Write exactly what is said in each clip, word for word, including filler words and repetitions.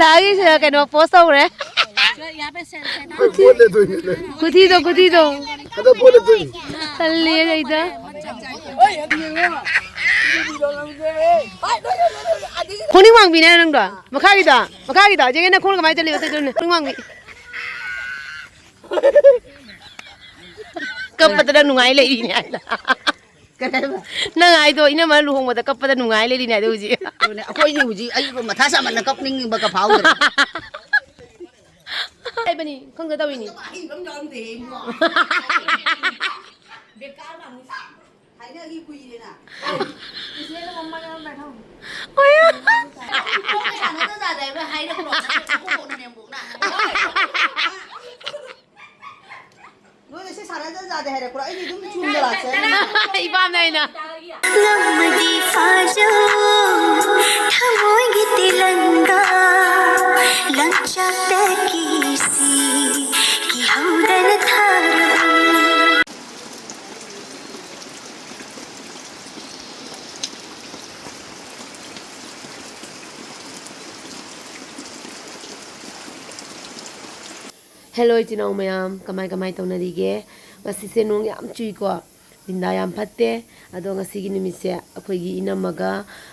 ꯗꯥꯒꯤ ꯁꯤꯗ ꯀꯩꯅꯣ ꯄꯣꯁ ꯇꯧꯈ꯭ꯔꯦ꯫ ꯈꯨꯊꯤꯗꯣ, ꯈꯨꯊꯤꯗꯣ꯫ ꯍꯟꯗꯛ ꯄꯣꯠ ꯂꯦꯞꯇꯣꯏꯅꯤ꯫ ꯇꯜꯂꯦ ꯑꯩꯗ꯫ ꯈꯣꯡꯅꯤꯡ ꯋꯥꯡꯕꯤꯅꯦ ꯅꯪꯗꯣ꯫ ꯃꯈꯥꯒꯤꯗꯣ, ꯃꯈꯥꯒꯤꯗꯣ꯫ ꯆꯦ ꯅꯪ ꯈꯣꯡꯅ ꯀꯃꯥꯏꯅ ꯆꯠꯂꯤꯕ? ꯑꯇꯩꯗꯨꯅ ꯈꯣꯡꯅꯤꯡ ꯋꯥꯡꯕꯤ꯫ ꯀꯞꯄꯗ ꯅꯪ ꯅꯨꯡꯉꯥꯏ ꯂꯩꯔꯤꯅꯦ ꯍꯥꯏꯗ꯫ ꯀꯩ ꯍꯥꯏꯕ? ꯅꯪ ꯍꯥꯏꯗꯣ ꯏꯅꯝꯃ ꯂꯨꯍꯣꯡꯕꯗ ꯀꯞꯄꯗ ꯅꯨꯡꯉꯥꯏ ꯂꯩꯔꯤꯅꯦ ꯍꯥꯏꯗꯣ ꯍꯧꯖꯤꯛ꯫ ꯑꯗꯨꯅꯦ, ꯑꯩꯈꯣꯏꯗꯤ ꯍꯧꯖꯤꯛ ꯑꯩ ꯃꯊꯥ ꯁꯥꯃꯟꯅ ꯀꯞꯅꯤꯡꯕꯒ ꯐꯥꯎꯗ꯭ꯔꯦ꯫ ꯍꯥꯏꯕꯅꯤ, ꯈꯪꯗ ꯇꯧꯔꯤꯅꯤ꯫ ꯑꯍꯩꯕ ꯑꯃ ꯌꯥꯎꯔꯝꯗꯦꯍꯦ ꯏꯕꯨꯡꯉꯣ꯫ ꯕꯦꯀꯥꯔ ꯃꯥꯅꯨ꯫ ꯍꯥꯏꯅꯈꯤ ꯀꯨꯏꯔꯦꯅ꯫ ꯏꯆꯦꯅ ꯃꯃꯥ ꯌꯥꯝ ꯂꯥꯏꯍꯧ꯫ ꯅꯪ ꯁꯥꯟꯅꯖ ꯖꯥꯗꯦ ꯍꯥꯏꯕ ꯍꯥꯏꯔꯛꯄ꯭ꯔꯣ? ꯅꯀꯣꯛ ꯅꯅꯦꯝꯕꯣꯛꯅ꯫ ꯅꯣꯏꯅ ꯁꯤ ꯁꯥꯟꯅꯖ ꯖꯥꯗꯦ ꯍꯥꯏꯔꯛꯄ꯭ꯔꯣ? ꯑꯩꯗꯤ ꯑꯗꯨꯝ ꯆꯨꯝꯅ ꯂꯥꯛꯆꯔꯤꯅꯤ꯫ ꯏꯄꯥꯝꯅ ꯑꯩꯅ꯫ ꯉꯝꯃꯗꯤ ꯐꯥꯖꯧ, ꯊꯃꯣꯏꯒꯤ ꯇꯦꯂꯪꯒꯥ, ꯂꯪꯆꯥꯛꯇ ꯀꯤꯁꯤ, ꯀꯤꯍꯧꯗꯅ ꯊꯥꯔꯕꯅꯤ꯫ ꯍꯦꯜꯂꯣ ꯏꯆꯤꯟ ꯏꯅꯥꯎ ꯃꯌꯥꯝ, ꯀꯃꯥꯏ ꯀꯃꯥꯏ ꯇꯧꯅꯔꯤꯒꯦ? ꯉꯁꯤꯁꯦ ꯅꯣꯡ ꯌꯥꯝ ꯆꯨꯏꯀꯣ, ꯗꯤꯟꯗꯥ ꯌꯥꯝ ꯐꯠꯇꯦ꯫ ꯑꯗꯣ ꯉꯁꯤꯒꯤ ꯅꯨꯃꯤꯠꯁꯦ ꯑꯩꯈꯣꯏꯒꯤ ꯏꯅꯝꯃꯒ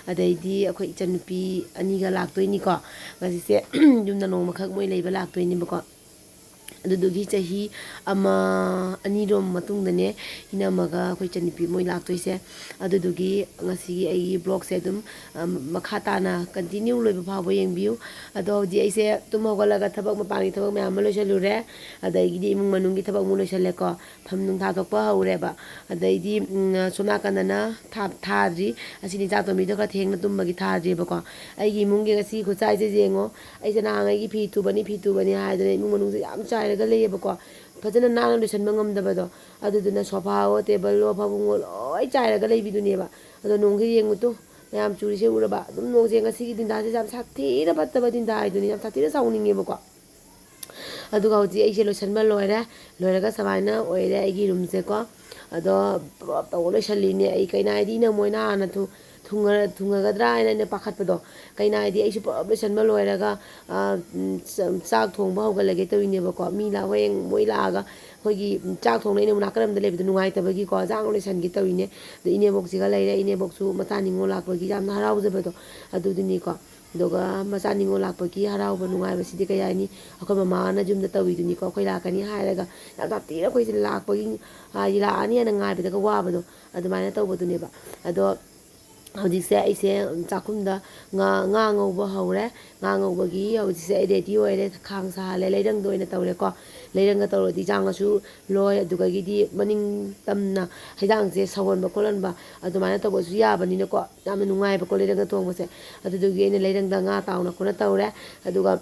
ꯑꯗꯩꯗꯤ ꯑꯩꯈꯣꯏ ꯏꯆꯟꯅꯨꯄꯤ ꯑꯅꯤꯒ ꯂꯥꯛꯇꯣꯏꯅꯤꯀꯣ꯫ ꯉꯁꯤꯁꯦ ꯌꯨꯝꯗ ꯅꯣꯡꯃꯈꯛ ꯃꯣꯏ ꯂꯩꯕ ꯂꯥꯛꯇꯣꯏꯅꯦꯕꯀꯣ꯫ ꯑꯗꯨꯗꯨꯒꯤ ꯆꯍꯤ ꯑꯃ ꯑꯅꯤꯔꯣꯝ ꯃꯇꯨꯡꯗꯅꯦ ꯏꯅꯝꯃꯒ ꯑꯩꯈꯣꯏ ꯏꯆꯟꯅꯨꯄꯤ ꯃꯣꯏ ꯂꯥꯛꯇꯣꯏꯁꯦ꯫ ꯑꯗꯨꯗꯨꯒꯤ ꯉꯁꯤꯒꯤ ꯑꯩꯒꯤ ꯕ꯭ꯂꯣꯛꯁꯦ ꯑꯗꯨꯝ, ꯑꯝ, ꯃꯈꯥ ꯇꯥꯅ ꯀꯟꯇꯤꯅ꯭ꯌꯨ ꯂꯣꯏꯕ ꯐꯥꯎꯕ ꯌꯦꯡꯕꯤꯌꯨ꯫ ꯑꯗꯣ ꯍꯧꯖꯤꯛ ꯑꯩꯁꯦ ꯇꯨꯝ ꯍꯧꯒꯠꯂꯒ ꯊꯕꯛ ꯃꯄꯥꯟꯒꯤ ꯊꯕꯛ ꯃꯌꯥꯝ ꯑꯃ ꯂꯣꯏꯁꯤꯜꯂꯨꯔꯦ꯫ ꯑꯗꯒꯤꯗꯤ ꯏꯃꯨꯡ ꯃꯅꯨꯡꯒꯤ ꯊꯕꯛ ꯑꯃꯨꯛ ꯂꯣꯏꯁꯤꯜꯂꯦꯀꯣ꯫ ꯐꯝ ꯅꯨꯡ ꯊꯥꯗꯣꯛꯄ ꯍꯧꯔꯦꯕ꯫ ꯑꯗꯩꯗꯤ, ꯎꯝ, ꯁꯣꯝ ꯅꯥꯀꯟꯗꯅ ꯊꯥ-, ꯊꯥꯗ꯭ꯔꯤ꯫ ꯑꯁꯤꯅꯤ ꯆꯥꯛ ꯊꯣꯡꯕꯤꯗꯣ ꯈꯔ ꯊꯦꯡꯅ ꯇꯨꯝꯕꯒꯤ ꯊꯥꯗ꯭ꯔꯤꯕꯀꯣ꯫ ꯑꯩꯒꯤ ꯏꯃꯨꯡꯒꯤ ꯉꯁꯤ ꯈꯨꯠꯁꯥꯏꯁꯦ ꯌꯦꯡꯉꯣ꯫ ꯑꯩꯁꯦ ꯅꯍꯥꯟꯉꯩꯒꯤ ꯐꯤ ꯇꯨꯕꯅꯤ, ꯐꯤ ꯇꯨꯕꯅꯤ ꯍꯥꯏꯗꯅ ꯏꯃꯨꯡ ꯃꯅꯨꯡꯁꯦ ꯌꯥꯝ ꯆꯥꯏꯔꯒ ꯂꯩꯌꯦꯕꯀꯣ꯫ ꯐꯖꯅ ꯅꯥꯟꯅ ꯂꯣꯏꯁꯟꯕ ꯉꯝꯗꯕꯗꯣ꯫ ꯑꯗꯨꯗꯨꯅ ꯁꯣꯐꯥꯋꯣ, ꯇꯦꯕꯜꯋꯣ, ꯐꯃꯨꯡꯋꯣ ꯂꯣꯏ ꯆꯥꯏꯔꯒ ꯂꯩꯕꯤꯗꯨꯅꯦꯕ꯫ ꯑꯗꯣ ꯅꯣꯡꯁꯦ ꯌꯦꯡꯉꯨ ꯇꯨ, ꯃꯌꯥꯝ ꯆꯨꯔꯤꯁꯦ ꯎꯔꯕ? ꯑꯗꯨꯝ ꯅꯣꯡꯁꯦ ꯉꯁꯤꯒꯤ ꯗꯤꯟꯗꯥꯁꯦ ꯌꯥꯝ ꯁꯥꯊꯤꯅ ꯐꯠꯇꯕ ꯗꯤꯟꯗꯥ ꯍꯥꯏꯗꯨꯅꯤ, ꯌꯥꯝ ꯁꯥꯊꯤꯅ ꯁꯥꯎꯅꯤꯡꯉꯦꯕꯀꯣ꯫ ꯑꯗꯨꯒ ꯍꯧꯖꯤꯛ ꯑꯩꯁꯦ ꯂꯣꯏꯁꯟꯕ ꯂꯣꯏꯔꯦ꯫ ꯂꯣꯏꯔꯒ ꯁꯨꯃꯥꯏꯅ ꯑꯣꯏꯔꯦ ꯑꯩꯒꯤ ꯔꯨꯝꯁꯦꯀꯣ꯫ ꯑꯗꯣ ꯄꯨꯂꯞ ꯇꯧꯔ ꯂꯣꯏꯁꯜꯂꯤꯅꯦ ꯑꯩ꯫ ꯀꯩꯅꯣ ꯍꯥꯏꯗꯤ ꯏꯅꯝꯃ ꯍꯣꯏꯅ ꯍꯥꯟꯅ ꯊꯨ-, ꯊꯨꯡꯉ-, ꯊꯨꯡꯉꯒꯗ꯭ꯔꯥ ꯍꯥꯏꯅ ꯑꯩꯅ ꯄꯥꯈꯠꯄꯗꯣ꯫ ꯀꯩꯅꯣ ꯍꯥꯏꯗꯤ, ꯑꯩꯁꯨ ꯄꯨꯂꯞ ꯂꯣꯏꯁꯟꯕ ꯂꯣꯏꯔꯒ, ꯑ, ꯎꯝ, ꯆ-, ꯆꯥꯛ ꯊꯣꯡꯕ ꯍꯧꯒꯠꯂꯒꯦ ꯇꯧꯔꯤꯅꯦꯕꯀꯣ꯫ ꯃꯤ ꯂꯥ-, ꯍꯌꯦꯡ ꯃꯣꯏ ꯂꯥꯛꯑꯒ ꯑꯩꯈꯣꯏꯒꯤ, ꯎꯝ, ꯆꯥꯛ ꯊꯣꯡꯅ ꯑꯩꯅ ꯑꯃꯨꯛ ꯅꯥꯀꯟ ꯑꯃꯗ ꯂꯩꯕꯗꯣ ꯅꯨꯡꯉꯥꯏꯇꯕꯒꯤꯀꯣ, ꯆꯥꯛ ꯑꯃꯨꯛ ꯂꯣꯏꯁꯟꯒꯦ ꯇꯧꯔꯤꯅꯦ꯫ ꯑꯗꯣ ꯏꯅꯦꯕꯣꯛꯁꯤꯒ ꯂꯩꯔꯦ꯫ ꯏꯅꯦꯕꯣꯛꯁꯨ ꯃꯆꯥ ꯅꯤꯉꯣꯜ ꯂꯥꯛꯄꯒꯤ ꯌꯥꯝꯅ ꯍꯔꯥꯎꯖꯕꯗꯣ ꯑꯗꯨꯗꯨꯅꯤꯀꯣ꯫ ꯑꯗꯨꯒ ꯃꯆꯥ ꯅꯤꯉꯣꯜ ꯂꯥꯛꯄꯒꯤ ꯍꯔꯥꯎꯕ ꯅꯨꯡꯉꯥꯏꯕꯁꯤꯗꯤ ꯀꯩ ꯍꯥꯏꯅꯤ? ꯑꯩꯈꯣꯏ ꯃꯃꯥꯅ ꯌꯨꯝꯗ ꯇꯧꯔꯤꯗꯨꯅꯤꯀꯣ, ꯑꯩꯈꯣꯏ ꯂꯥꯛꯀꯅꯤ ꯍꯥꯏꯔꯒ ꯌꯥꯝ ꯁꯥꯊꯤꯅ ꯑꯩꯈꯣꯏꯁꯦ ꯂꯥꯛꯄꯒꯤ, ꯍꯥꯏꯗꯤ ꯂꯥꯛꯑꯅꯤ ꯍꯥꯏꯅ ꯉꯥꯏꯕꯗꯒ ꯋꯥꯕꯗꯣ ꯑꯗꯨꯃꯥꯏꯅ ꯇꯧꯕꯗꯨꯅꯦꯕ꯫ ꯑꯗꯣ ꯍꯧꯖꯤꯛꯁꯦ ꯑꯩꯁꯦ ꯆꯥꯛꯈꯨꯝꯗ ꯉꯥ, ꯉꯥ ꯉꯧꯕ ꯍꯧꯔꯦ꯫ ꯉꯥ ꯉꯧꯕꯒꯤ ꯍꯧꯖꯤꯛꯁꯦ ꯑꯩ ꯔꯦꯗꯤ ꯑꯣꯏꯔꯦ꯫ ꯈꯥꯡ ꯁꯥꯍꯜꯂꯦ꯫ ꯂꯩꯔꯪꯗ ꯑꯣꯏꯅ ꯇꯧꯔꯦꯀꯣ꯫ ꯂꯩꯔꯪꯒ ꯇꯧꯔꯗꯤ ꯆꯥꯡꯉꯁꯨ ꯂꯣꯏ, ꯑꯗꯨꯗꯒꯤꯗꯤ ꯃꯅꯤꯡ ꯇꯝꯅ ꯍꯩꯖꯥꯡꯁꯦ ꯁꯧꯍꯟꯕ ꯈꯣꯠꯍꯟꯕ ꯑꯗꯨꯃꯥꯏꯅ ꯇꯧꯕꯁꯨ ꯌꯥꯕꯅꯤꯅꯀꯣ, ꯌꯥꯝꯅ ꯅꯨꯡꯉꯥꯏꯕꯀꯣ ꯂꯩꯔꯪꯒ ꯊꯣꯡꯕꯁꯦ꯫ ꯑꯗꯨꯗꯨꯒꯤ ꯑꯩꯅ ꯂꯩꯔꯪꯗ ꯉꯥ ꯇꯥꯎꯅ ꯈꯣꯠꯅ ꯇꯧꯔꯦ꯫ ꯑꯗꯨꯒ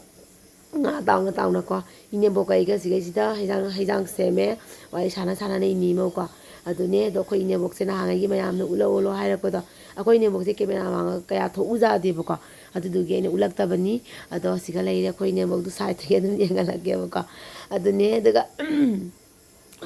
ꯉꯥ ꯇꯥꯎꯅ ꯇꯥꯎꯅꯀꯣ, ꯏꯅꯦꯝꯕꯣꯛꯀ ꯑꯩꯒ ꯁꯤꯒꯩꯁꯤꯗ ꯍꯩꯖꯥꯡ, ꯍꯩꯖꯥꯡ ꯁꯦꯝꯃꯦ꯫ ꯋꯥꯔꯤ ꯁꯥꯟꯅ ꯁꯥꯟꯅꯅ ꯏꯅꯤꯃꯧꯀꯣ꯫ ꯑꯗꯨꯅꯦ꯫ ꯑꯗꯣ ꯑꯩꯈꯣꯏ ꯏꯅꯦꯝꯕꯣꯛꯁꯦ ꯅꯍꯥꯟꯉꯩꯒꯤ ꯃꯌꯥꯝꯅ ꯎꯠꯂꯣ ꯎꯠꯂꯣ ꯍꯥꯏꯔꯛꯄꯗꯣ, ꯑꯩꯈꯣꯏ ꯏꯅꯦꯝꯕꯣꯛꯁꯦ ꯀꯦꯃꯦꯔꯥ ꯃꯥꯡꯒ ꯀꯌꯥ ꯊꯣꯛꯎꯖꯥꯗꯦꯕꯀꯣ꯫ ꯑꯗꯨꯗꯨꯒꯤ ꯑꯩꯅ ꯎꯠꯂꯛꯇꯕꯅꯤ꯫ ꯑꯗꯣ ꯁꯤꯒ ꯂꯩꯔꯦ ꯑꯩꯈꯣꯏ ꯏꯅꯦꯝꯕꯣꯛꯇꯣ, ꯁꯥꯏꯠꯇꯒꯤ ꯑꯗꯨꯝ ꯌꯦꯡꯍꯜꯂꯛꯀꯦꯕꯀꯣ꯫ ꯑꯗꯨꯅꯦ꯫ ꯑꯗꯨꯒ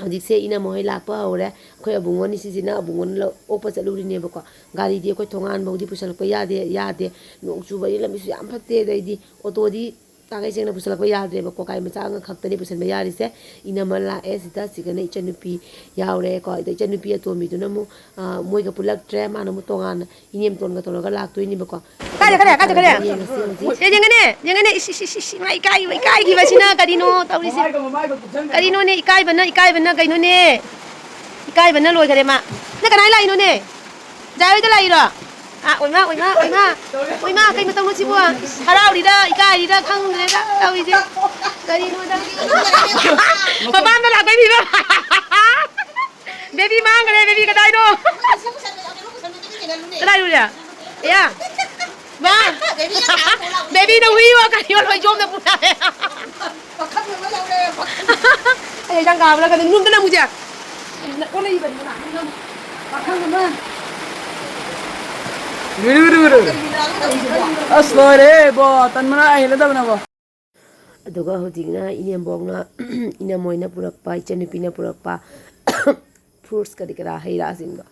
ꯍꯧꯖꯤꯛꯁꯦ ꯏꯅꯝꯃ ꯍꯣꯏ ꯂꯥꯛꯄ ꯍꯧꯔꯦ꯫ ꯑꯩꯈꯣꯏ ꯑꯕꯨꯡꯉꯣꯅꯤ ꯁꯤꯁꯤꯅ ꯑꯕꯨꯡꯉꯣꯅ ꯂꯧ-, ꯑꯣꯛꯄ ꯆꯠꯂꯨꯔꯤꯅꯦꯕꯀꯣ꯫ ꯒꯥꯔꯤꯗꯤ ꯑꯩꯈꯣꯏ ꯊꯣꯡꯒꯥꯟꯐꯧꯗꯤ ꯄꯨꯁꯜꯂꯛꯄ ꯌꯥꯗꯦ, ꯌꯥꯗꯦ꯫ ꯅꯣꯡ ꯆꯨꯕꯒꯤ ꯂꯝꯕꯤꯁꯨ ꯌꯥꯝ ꯐꯠꯇꯦ꯫ ꯑꯗꯩꯗꯤ ꯑꯣꯇꯣꯗꯤ ꯇꯥꯡꯒꯩ ꯁꯦꯡꯅ ꯄꯨꯁꯜꯂꯛꯄ ꯌꯥꯗ꯭ꯔꯦꯕꯀꯣ꯫ ꯒꯥꯔꯤ ꯃꯆꯥ ꯑꯃꯈꯛꯇꯅꯤ ꯄꯨꯁꯟꯕ ꯌꯥꯔꯤꯁꯦ꯫ ꯏꯅꯝꯃ ꯂꯥꯛꯑꯦ ꯁꯤꯗ, ꯁꯤꯒꯅ ꯏꯆꯟꯅꯨꯄꯤ ꯌꯥꯎꯔꯦꯀꯣ꯫ ꯑꯗꯣ ꯏꯆꯟꯅꯨꯄꯤ ꯑꯇꯣꯝꯕꯤꯗꯨꯅ ꯑꯃꯨꯛ, ꯑ, ꯃꯣꯏꯒ ꯄꯨꯜꯂꯛꯇ꯭ꯔꯦ꯫ ꯃꯥꯅ ꯑꯃꯨꯛ ꯇꯣꯉꯥꯟꯅ ꯏꯅꯦꯝꯇꯣꯟꯒ ꯇꯧꯔꯒ ꯂꯥꯛꯇꯣꯏꯅꯦꯕꯀꯣ꯫ ꯀꯥꯏ ꯆꯠꯈ꯭ꯔꯦ? ꯀꯥꯏ ꯆꯠꯈ꯭ꯔꯦ? ꯌꯦꯡꯉꯁꯤ ꯍꯧꯖꯤꯛ꯫ ꯁꯦ, ꯌꯦꯡꯉꯅꯦ, ꯌꯦꯡꯉꯅꯦ꯫ ꯏꯁ, ꯏꯁ, ꯏꯁ, ꯏꯁ, ꯏꯃꯥ, ꯏꯀꯥꯏꯕ, ꯏꯀꯥꯏꯈꯤꯕꯁꯤꯅ ꯀꯔꯤꯅꯣ ꯇꯧꯔꯤꯁꯦ? ꯀꯔꯤꯅꯣꯅꯦ, ꯏꯀꯥꯏꯕꯅ, ꯏꯀꯥꯏꯕꯅ ꯀꯩꯅꯣꯅꯦ? ꯏꯀꯥꯏꯕꯅ ꯂꯣꯏꯈꯔꯦ ꯃꯥ꯫ ꯅꯪ ꯀꯅꯥꯏ ꯂꯥꯛꯏꯅꯣꯅꯦ? ꯖꯥꯏ ꯍꯣꯏꯗ ꯂꯥꯛꯏꯔꯣ? ꯑꯥ, ꯑꯣꯏꯃꯥ, ꯑꯣꯏꯃꯥ, ꯑꯣꯏꯃꯥ꯫ ꯑꯣꯏꯃꯥ, ꯀꯩ ꯃꯇꯧꯅꯣ ꯁꯤꯕꯨ? ꯏꯁ, ꯍꯔꯥꯎꯔꯤꯔ, ꯏꯀꯥꯏꯔꯤꯔ ꯈꯪꯗ꯭ꯔꯦꯗ ꯇꯧꯔꯤꯁꯦ꯫ ꯀꯔꯤꯅꯣꯗ? ꯃꯄꯥꯝꯗ ꯂꯥꯛꯄꯩ ꯐꯤꯕꯝ꯫ ꯕꯦꯕꯤ ꯃꯥꯡꯈ꯭ꯔꯦ, ꯕꯦꯕꯤ ꯀꯗꯥꯏꯅꯣ? ꯀꯗꯥꯏ ꯂꯨꯔꯦ? ꯑꯌꯥ! ꯃꯥ! ꯕꯦꯕꯤꯅ ꯍꯨꯏꯔꯣ ꯀꯔꯤꯔꯣ ꯂꯣꯏ ꯌꯣꯝꯗ ꯄꯨꯔꯛꯑꯦ꯫ ꯑꯩ ꯍꯦꯟꯖꯥꯡ ꯀꯥꯕ꯭ꯔꯥ ꯀꯩꯅꯣ? ꯅꯣꯝꯗ ꯅꯝꯃꯨꯁꯦ꯫ ꯂꯨꯔꯨ, ꯂꯨꯔꯨ꯫ ꯑꯁ, ꯂꯣꯏꯔꯦ ꯏꯕꯣ, ꯇꯟꯕꯅ ꯑꯩ ꯍꯩꯅꯗꯕꯅꯕꯣ꯫ ꯑꯗꯨꯒ ꯍꯧꯖꯤꯛꯅ ꯏꯅꯦꯝꯕꯣꯛꯅ, ꯏꯅꯝꯃꯣꯏꯅ ꯄꯨꯔꯛꯄ, ꯏꯆꯟꯅꯨꯄꯤꯅ ꯄꯨꯔꯛꯄ fruits ꯀꯔꯤ ꯀꯔꯥ, ꯍꯩ ꯔꯥꯁꯤꯡꯗꯣ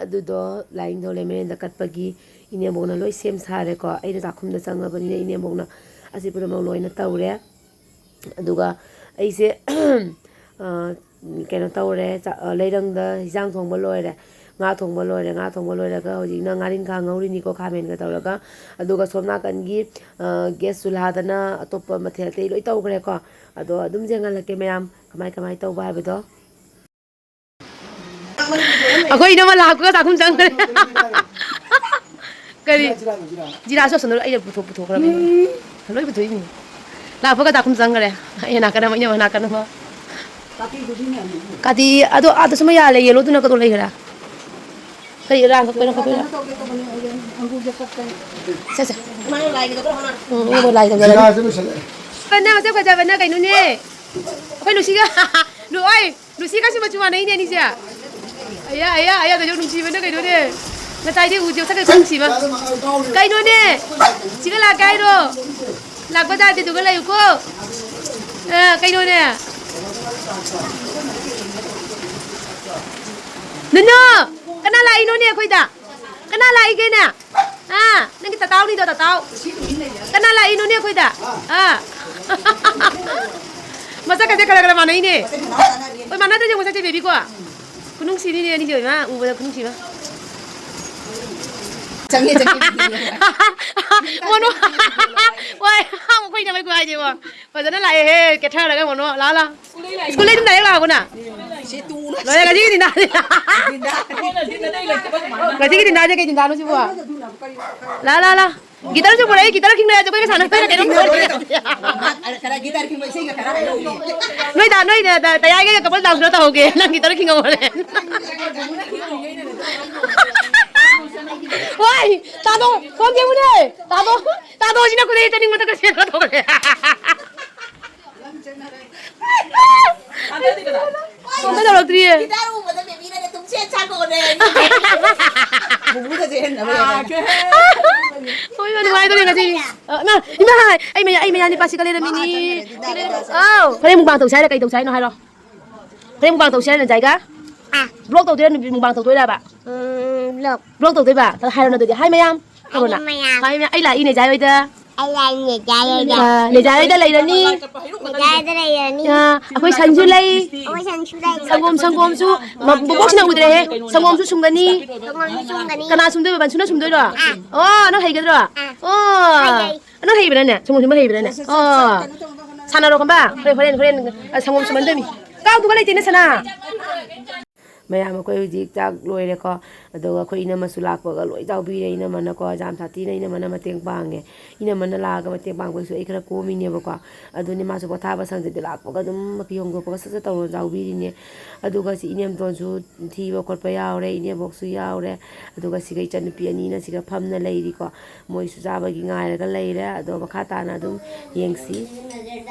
ꯑꯗꯨꯗꯣ ꯂꯥꯏꯅꯤꯡꯊꯧ ꯂꯩꯃꯔꯦꯟꯗ ꯀꯠꯄꯒꯤ ꯏꯅꯦꯝꯕꯣꯛꯅ ꯂꯣꯏ ꯁꯦꯝ ꯁꯥꯔꯦꯀꯣ꯫ ꯑꯩꯅ ꯆꯥꯛꯈꯨꯝꯗ ꯆꯪꯉꯕꯅꯤꯅ ꯏꯅꯦꯝꯕꯣꯛꯅ ꯑꯁꯤ ꯄꯨꯝꯅꯃꯛ ꯂꯣꯏꯅ ꯇꯧꯔꯦ꯫ ꯑꯗꯨꯒ ꯑꯩꯁꯦ, ꯑ, ꯀꯩꯅꯣ ꯇꯧꯔꯦ, ꯆꯥ-, ꯑ, ꯂꯩꯔꯪꯗ ꯍꯤꯟꯖꯥꯡ ꯊꯣꯡꯕ ꯂꯣꯏꯔꯦ, ꯉꯥ ꯊꯣꯡꯕ ꯂꯣꯏꯔꯦ꯫ ꯉꯥ ꯊꯣꯡꯕ ꯂꯣꯏꯔꯒ ꯍꯧꯖꯤꯛꯅ ꯉꯥꯔꯤꯟꯈꯥ ꯉꯧꯔꯤꯅꯤꯀꯣ, ꯈꯥꯃꯦꯟꯒ ꯇꯧꯔꯒ꯫ ꯑꯗꯨꯒ ꯁꯣꯝ ꯅꯥꯀꯟꯒꯤ, ꯑ, gas ꯆꯨꯜꯍꯥꯗꯅ ꯑꯇꯣꯞꯄ ꯃꯊꯦꯜ ꯑꯇꯩ ꯂꯣꯏ ꯇꯧꯈ꯭ꯔꯦꯀꯣ꯫ ꯑꯗꯣ ꯑꯗꯨꯝ ꯌꯦꯡꯍꯜꯂꯛꯀꯦ ꯃꯌꯥꯝ, ꯀꯃꯥꯏ ꯀꯃꯥꯏ ꯇꯧꯕ ꯍꯥꯏꯕꯗꯣ꯫ ꯑꯩꯈꯣꯏ ꯏꯅꯝꯃ ꯂꯥꯛꯄꯒ ꯆꯥꯛꯈꯨꯝ ꯆꯪꯈ꯭ꯔꯦ꯫ ꯀꯔꯤ? ꯖꯤꯔꯥꯁꯨ ꯑꯁꯣꯝꯗ ꯂꯣꯏ ꯑꯩꯅ ꯄꯨꯊꯣꯛ-, ꯄꯨꯊꯣꯛꯈ꯭ꯔꯕꯅꯤ꯫ ꯂꯣꯏ ꯄꯨꯊꯣꯛꯏꯅꯤ꯫ ꯂꯥꯛꯄꯒ ꯆꯥꯛꯈꯨꯝ ꯆꯪꯈ꯭ꯔꯦ꯫ ꯑꯩ ꯅꯥꯀꯟ ꯑꯃ, ꯏꯅꯝꯃ ꯅꯥꯀꯟ ꯑꯃ꯫ ꯀꯥꯇꯤ ꯑꯗꯣ ꯑꯥꯗꯁꯨ ꯑꯃ ꯌꯥꯜꯂꯦ, yellow ꯗꯨꯅ ꯀꯗꯣ ꯂꯩꯈ꯭ꯔꯦ? ꯀꯔꯤ ꯔꯥꯡ ꯀꯛꯄꯩꯅꯣ, ꯀꯛꯄꯩꯅꯣ? ꯁꯦ, ꯁꯦ꯫ ꯎꯝ, ꯏꯅꯝꯃ ꯂꯥꯏ ꯇꯧꯖꯔꯅꯤ꯫ ꯖꯤꯔꯥꯁꯨ ꯂꯣꯏꯁꯜꯂꯛꯑꯦ꯫ ꯐꯅ ꯃꯁꯛ ꯐꯖꯕꯅ ꯀꯩꯅꯣꯅꯦ? ꯑꯩꯈꯣꯏ ꯂꯨꯁꯤꯒ, ꯂꯨ-, ꯑꯣꯏ! ꯂꯨꯁꯤꯒꯁꯨ ꯃꯆꯨ ꯃꯥꯟꯅꯩꯅꯦ ꯑꯅꯤꯁꯦ꯫ ꯑꯌꯥ, ꯑꯌꯥ, ꯑꯌꯥ, ꯀꯩꯅꯣ ꯅꯨꯡꯁꯤꯕꯅ ꯀꯩꯅꯣꯅꯦ꯫ ꯉꯁꯥꯏꯗꯩ ꯎꯗꯦ, ꯃꯁꯛ ꯈꯪ ꯅꯨꯡꯁꯤꯕ꯫ ꯀꯩꯅꯣꯅꯦ? ꯁꯤꯒ ꯂꯥꯛꯀꯦ ꯍꯥꯏꯔꯣ? ꯂꯥꯛꯄ ꯇꯥꯔꯗꯤ ꯑꯗꯨꯒ ꯂꯩꯌꯨꯀꯣ꯫ ꯑ, ꯀꯩꯅꯣꯅꯦ? ꯅꯨꯅꯨ! ꯀꯅꯥ ꯂꯥꯛꯏꯅꯣꯅꯦ ꯑꯩꯈꯣꯏꯗ? ꯀꯅꯥ ꯂꯥꯛꯏꯒꯦꯅꯦ? ꯑꯥ, ꯅꯪꯒꯤ ꯇꯇꯥꯎꯅꯤꯗꯣ, ꯇꯇꯥꯎ꯫ ꯀꯅꯥ ꯂꯥꯛꯏꯅꯣꯅꯦ ꯑꯩꯈꯣꯏꯗ? ꯑꯥ꯫ ꯃꯁꯛꯀꯁꯦ ꯈꯔ ꯈꯔ ꯃꯥꯟꯅꯩꯅꯦ꯫ ꯍꯣꯏ, ꯃꯥꯟꯅꯗ꯭ꯔꯗꯤ ꯌꯦꯡꯉꯨ, ꯃꯁꯛꯁꯦ ꯕꯦꯕꯤꯀꯣ꯫ ꯈꯨꯅꯨꯡꯁꯤꯅꯤꯅꯦ ꯑꯅꯤꯁꯦ, ꯏꯃꯥ, ꯎꯕꯗ ꯈꯨꯅꯨꯡꯁꯤꯃ꯫ ꯆꯪꯉꯦ, ꯆꯪꯉꯦ, ꯕꯦꯕꯤ꯫ ꯃꯣꯅꯣ꯫ ꯍꯣꯏ, ꯑꯩꯈꯣꯏꯅ ꯃꯩ ꯈꯨꯍꯥꯏꯗꯤꯕꯣ꯫ ꯐꯖꯅ ꯂꯥꯛꯑꯦꯍꯦ, ꯀꯦꯊꯔꯒ ꯃꯣꯅꯣ꯫ ꯂꯥꯛꯑꯣ, ꯂꯥꯛꯑꯣ꯫ ꯁ꯭ꯀꯨꯜꯗꯩ ꯑꯗꯨꯝ direct ꯂꯥꯛꯑꯕꯣ ꯅꯪ? ꯁꯤ ꯇꯨꯅ ꯂꯣꯏꯔꯦ, ꯉꯁꯤꯒꯤ ꯗꯤꯟꯗꯥꯁꯦ꯫ ꯉꯁꯤꯒꯤ ꯗꯤꯟꯗꯥꯁꯦ ꯀꯩ ꯗꯤꯟꯗꯥꯅꯣ ꯁꯤꯕꯣ? ꯂꯥ, ꯂꯥ, ꯂꯥ꯫ ꯒꯤꯇꯔꯁꯨ ꯄꯨꯔꯛꯏ, ꯒꯤꯇꯔ ꯈꯤꯡꯅ ꯖꯒꯣꯏꯒ ꯁꯥꯟꯅ ꯀꯩꯅꯣ ꯇꯧꯔꯦ꯫ ꯈꯔ ꯒꯤꯇꯔ ꯈꯤꯡꯕ ꯏꯁꯩꯒ ꯈꯔ ꯍꯩꯔꯛꯎꯅꯦ꯫ ꯅꯣꯏ ꯗꯥ, ꯅꯣꯏ ꯗꯥ, ꯗꯥ, ꯗꯥ ꯌꯥꯏꯒ couple dance ꯈꯔ ꯇꯧꯍꯧꯒꯦ꯫ ꯅꯪ ꯒꯤꯇꯔ ꯈꯤꯡꯍꯧꯔꯦ꯫ ꯍꯣꯏ, ꯇꯥꯗꯣ, ꯐꯣꯟ ꯌꯦꯡꯉꯨꯅꯦ꯫ ꯇꯥꯗꯣ, ꯇꯥꯗꯣ, ꯁꯤꯅ ꯈꯨꯗꯩ ꯆꯠꯅꯤꯡꯕꯗ ꯀꯩꯁꯦ ꯇꯧꯔꯦ꯫ ꯀꯩꯗꯧꯔꯛꯇ꯭ꯔꯤꯌꯦ꯫ ꯒꯤꯇꯥꯔ ꯎꯕꯗ ꯕꯦꯕꯤꯅꯅꯦ ꯇꯨꯝꯁꯦ ꯁꯥꯀꯣꯅꯦ꯫ ꯕꯨꯕꯨꯗꯁꯨ ꯍꯦꯟꯅꯕ ꯌꯥꯗꯦ꯫ ꯍꯣꯏ, ꯅꯨꯡꯉꯥꯏꯗꯣꯔꯦ ꯉꯁꯤ꯫ ꯑ, ꯏꯃꯥ, ꯏꯃꯥ, ꯑꯩ ꯃꯌꯥ-, ꯑꯩ ꯃꯌꯥ ꯅꯤꯄꯥꯁꯤꯒ ꯂꯩꯔꯝꯃꯤꯅꯤ꯫ ꯑꯥꯎ, ꯍꯣꯔꯦꯟ mukbang ꯇꯧꯁꯦ ꯍꯥꯏꯔ ꯀꯩ ꯇꯧꯁꯦ ꯍꯥꯏꯅꯣ ꯍꯥꯏꯔꯣ? ꯍꯣꯔꯦꯟ mukbang ꯇꯧꯁꯦ ꯍꯥꯏꯔ ꯖꯥꯏꯒ? ꯑꯥ꯫ Vlog ꯇꯧꯗꯣꯏꯔꯥ, ꯅꯨꯄꯤ mukbang ꯇꯧꯗꯣꯏꯔꯕ? ꯎꯝ, vlog꯫ Vlog ꯇꯧꯗꯣꯏꯕ? ꯑꯗꯣ ꯍꯥꯏꯔꯣ ꯑꯗꯨꯗꯤ꯫ Hi ꯃꯌꯥꯝ꯫ ꯇꯧꯔꯣꯅ꯫ Hi ꯃꯌꯥꯝ꯫ Hi ꯃꯌꯥꯝ꯫ ꯑꯩ ꯂꯥꯛꯏ ꯅꯦꯖꯥꯏ ꯍꯣꯏꯗ꯫ ꯑꯩ ꯂꯥꯛꯏ ꯅꯦꯖꯥꯏ ꯍꯣꯏꯗ꯫ ꯑꯥ, ꯅꯦꯖꯥꯏ ꯍꯣꯏꯗ ꯂꯩꯔꯅꯤ꯫ ꯅꯦꯖꯥꯏ ꯍꯣꯏꯗ ꯂꯩꯔꯅꯤ꯫ ꯑꯥ, ꯑꯩꯈꯣꯏ ꯁꯟꯁꯨ ꯂꯩ꯫ ꯑꯩꯈꯣꯏ ꯁꯟꯁꯨ ꯂꯩ꯫ ꯁꯪꯒꯣꯝ, ꯁꯪꯒꯣꯝꯁꯨ, ꯃ-, ꯕꯣꯕꯣꯛꯁꯤꯅ ꯎꯗ꯭ꯔꯦꯍꯦ꯫ ꯁꯪꯒꯣꯝꯁꯨ ꯁꯨꯝꯒꯅꯤ꯫ ꯁꯪꯒꯣꯝꯁꯨ ꯁꯨꯝꯒꯅꯤ꯫ ꯀꯅꯥ ꯁꯨꯝꯗꯣꯏꯕ? ꯕꯟꯁꯨꯅ ꯁꯨꯝꯗꯣꯏꯔꯣ? ꯑꯥ꯫ ꯑꯣ, ꯅꯪ ꯍꯩꯒꯗ꯭ꯔꯣ? ꯑꯥ꯫ ꯑꯣ꯫ ꯍꯩ, ꯍꯩ꯫ ꯅꯪ ꯍꯩꯕ꯭ꯔꯥꯅꯦ? ꯁꯪꯒꯣꯝ ꯁꯨꯝꯕ ꯍꯩꯕ꯭ꯔꯥꯅꯦ? ꯑꯣ꯫ ꯁꯥꯟꯅꯔꯣ ꯈꯝꯕ꯫ ꯍꯣꯔꯦꯟ, ꯍꯣꯔꯦꯟ, ꯍꯣꯔꯦꯟ, ꯑ, ꯁꯪꯒꯣꯝ ꯁꯨꯝꯍꯟꯗꯣꯏꯅꯤ꯫ ꯀꯥꯎꯗꯨꯒ ꯂꯩꯇꯦꯅꯦ ꯁꯅꯥ꯫ ꯃꯌꯥꯝ ꯑꯩꯈꯣꯏ ꯍꯧꯖꯤꯛ ꯆꯥꯛ ꯂꯣꯏꯔꯦꯀꯣ꯫ ꯑꯗꯨꯒ ꯑꯩꯈꯣꯏ ꯏꯅꯝꯃꯁꯨ ꯂꯥꯛꯄꯒ ꯂꯣꯏ ꯇꯥꯎꯕꯤꯔꯦ꯫ ꯏꯅꯝꯃꯅꯀꯣ ꯌꯥꯝ ꯁꯥꯊꯤꯅ ꯏꯅꯝꯃꯅ ꯃꯇꯦꯡ ꯄꯥꯡꯉꯦ꯫ ꯏꯅꯝꯃꯅ ꯂꯥꯛꯑꯒ ꯃꯇꯦꯡ ꯄꯥꯡꯕꯒꯤꯁꯨ ꯑꯩ ꯈꯔ ꯀꯣꯝꯃꯤꯅꯦꯕꯀꯣ꯫ ꯑꯗꯨꯅꯦ ꯃꯥꯁꯨ ꯄꯣꯊꯥꯕ ꯁꯪꯗꯗꯤ ꯂꯥꯛꯄꯒ ꯑꯗꯨꯝ ꯃꯄꯤ ꯍꯣꯡꯗꯣꯛꯄꯒ ꯁꯠ ꯁꯠ ꯇꯧꯔ ꯌꯥꯎꯕꯤꯔꯤꯅꯦ꯫ ꯑꯗꯨꯒ ꯁꯤ ꯏꯅꯦꯝꯇꯣꯟꯁꯨ ꯊꯤꯕ ꯈꯣꯠꯄ ꯌꯥꯎꯔꯦ, ꯏꯅꯦꯕꯣꯛꯁꯨ ꯌꯥꯎꯔꯦ꯫ ꯑꯗꯨꯒ ꯁꯤꯒ ꯏꯆꯟꯅꯨꯄꯤ ꯑꯅꯤꯅ ꯁꯤꯒ ꯐꯝꯅ ꯂꯩꯔꯤꯀꯣ꯫ ꯃꯣꯏꯁꯨ ꯆꯥꯕꯒꯤ ꯉꯥꯏꯔꯒ ꯂꯩꯔꯦ꯫ ꯑꯗꯣ ꯃꯈꯥ ꯇꯥꯅ ꯑꯗꯨꯝ ꯌꯦꯡꯁꯤ꯫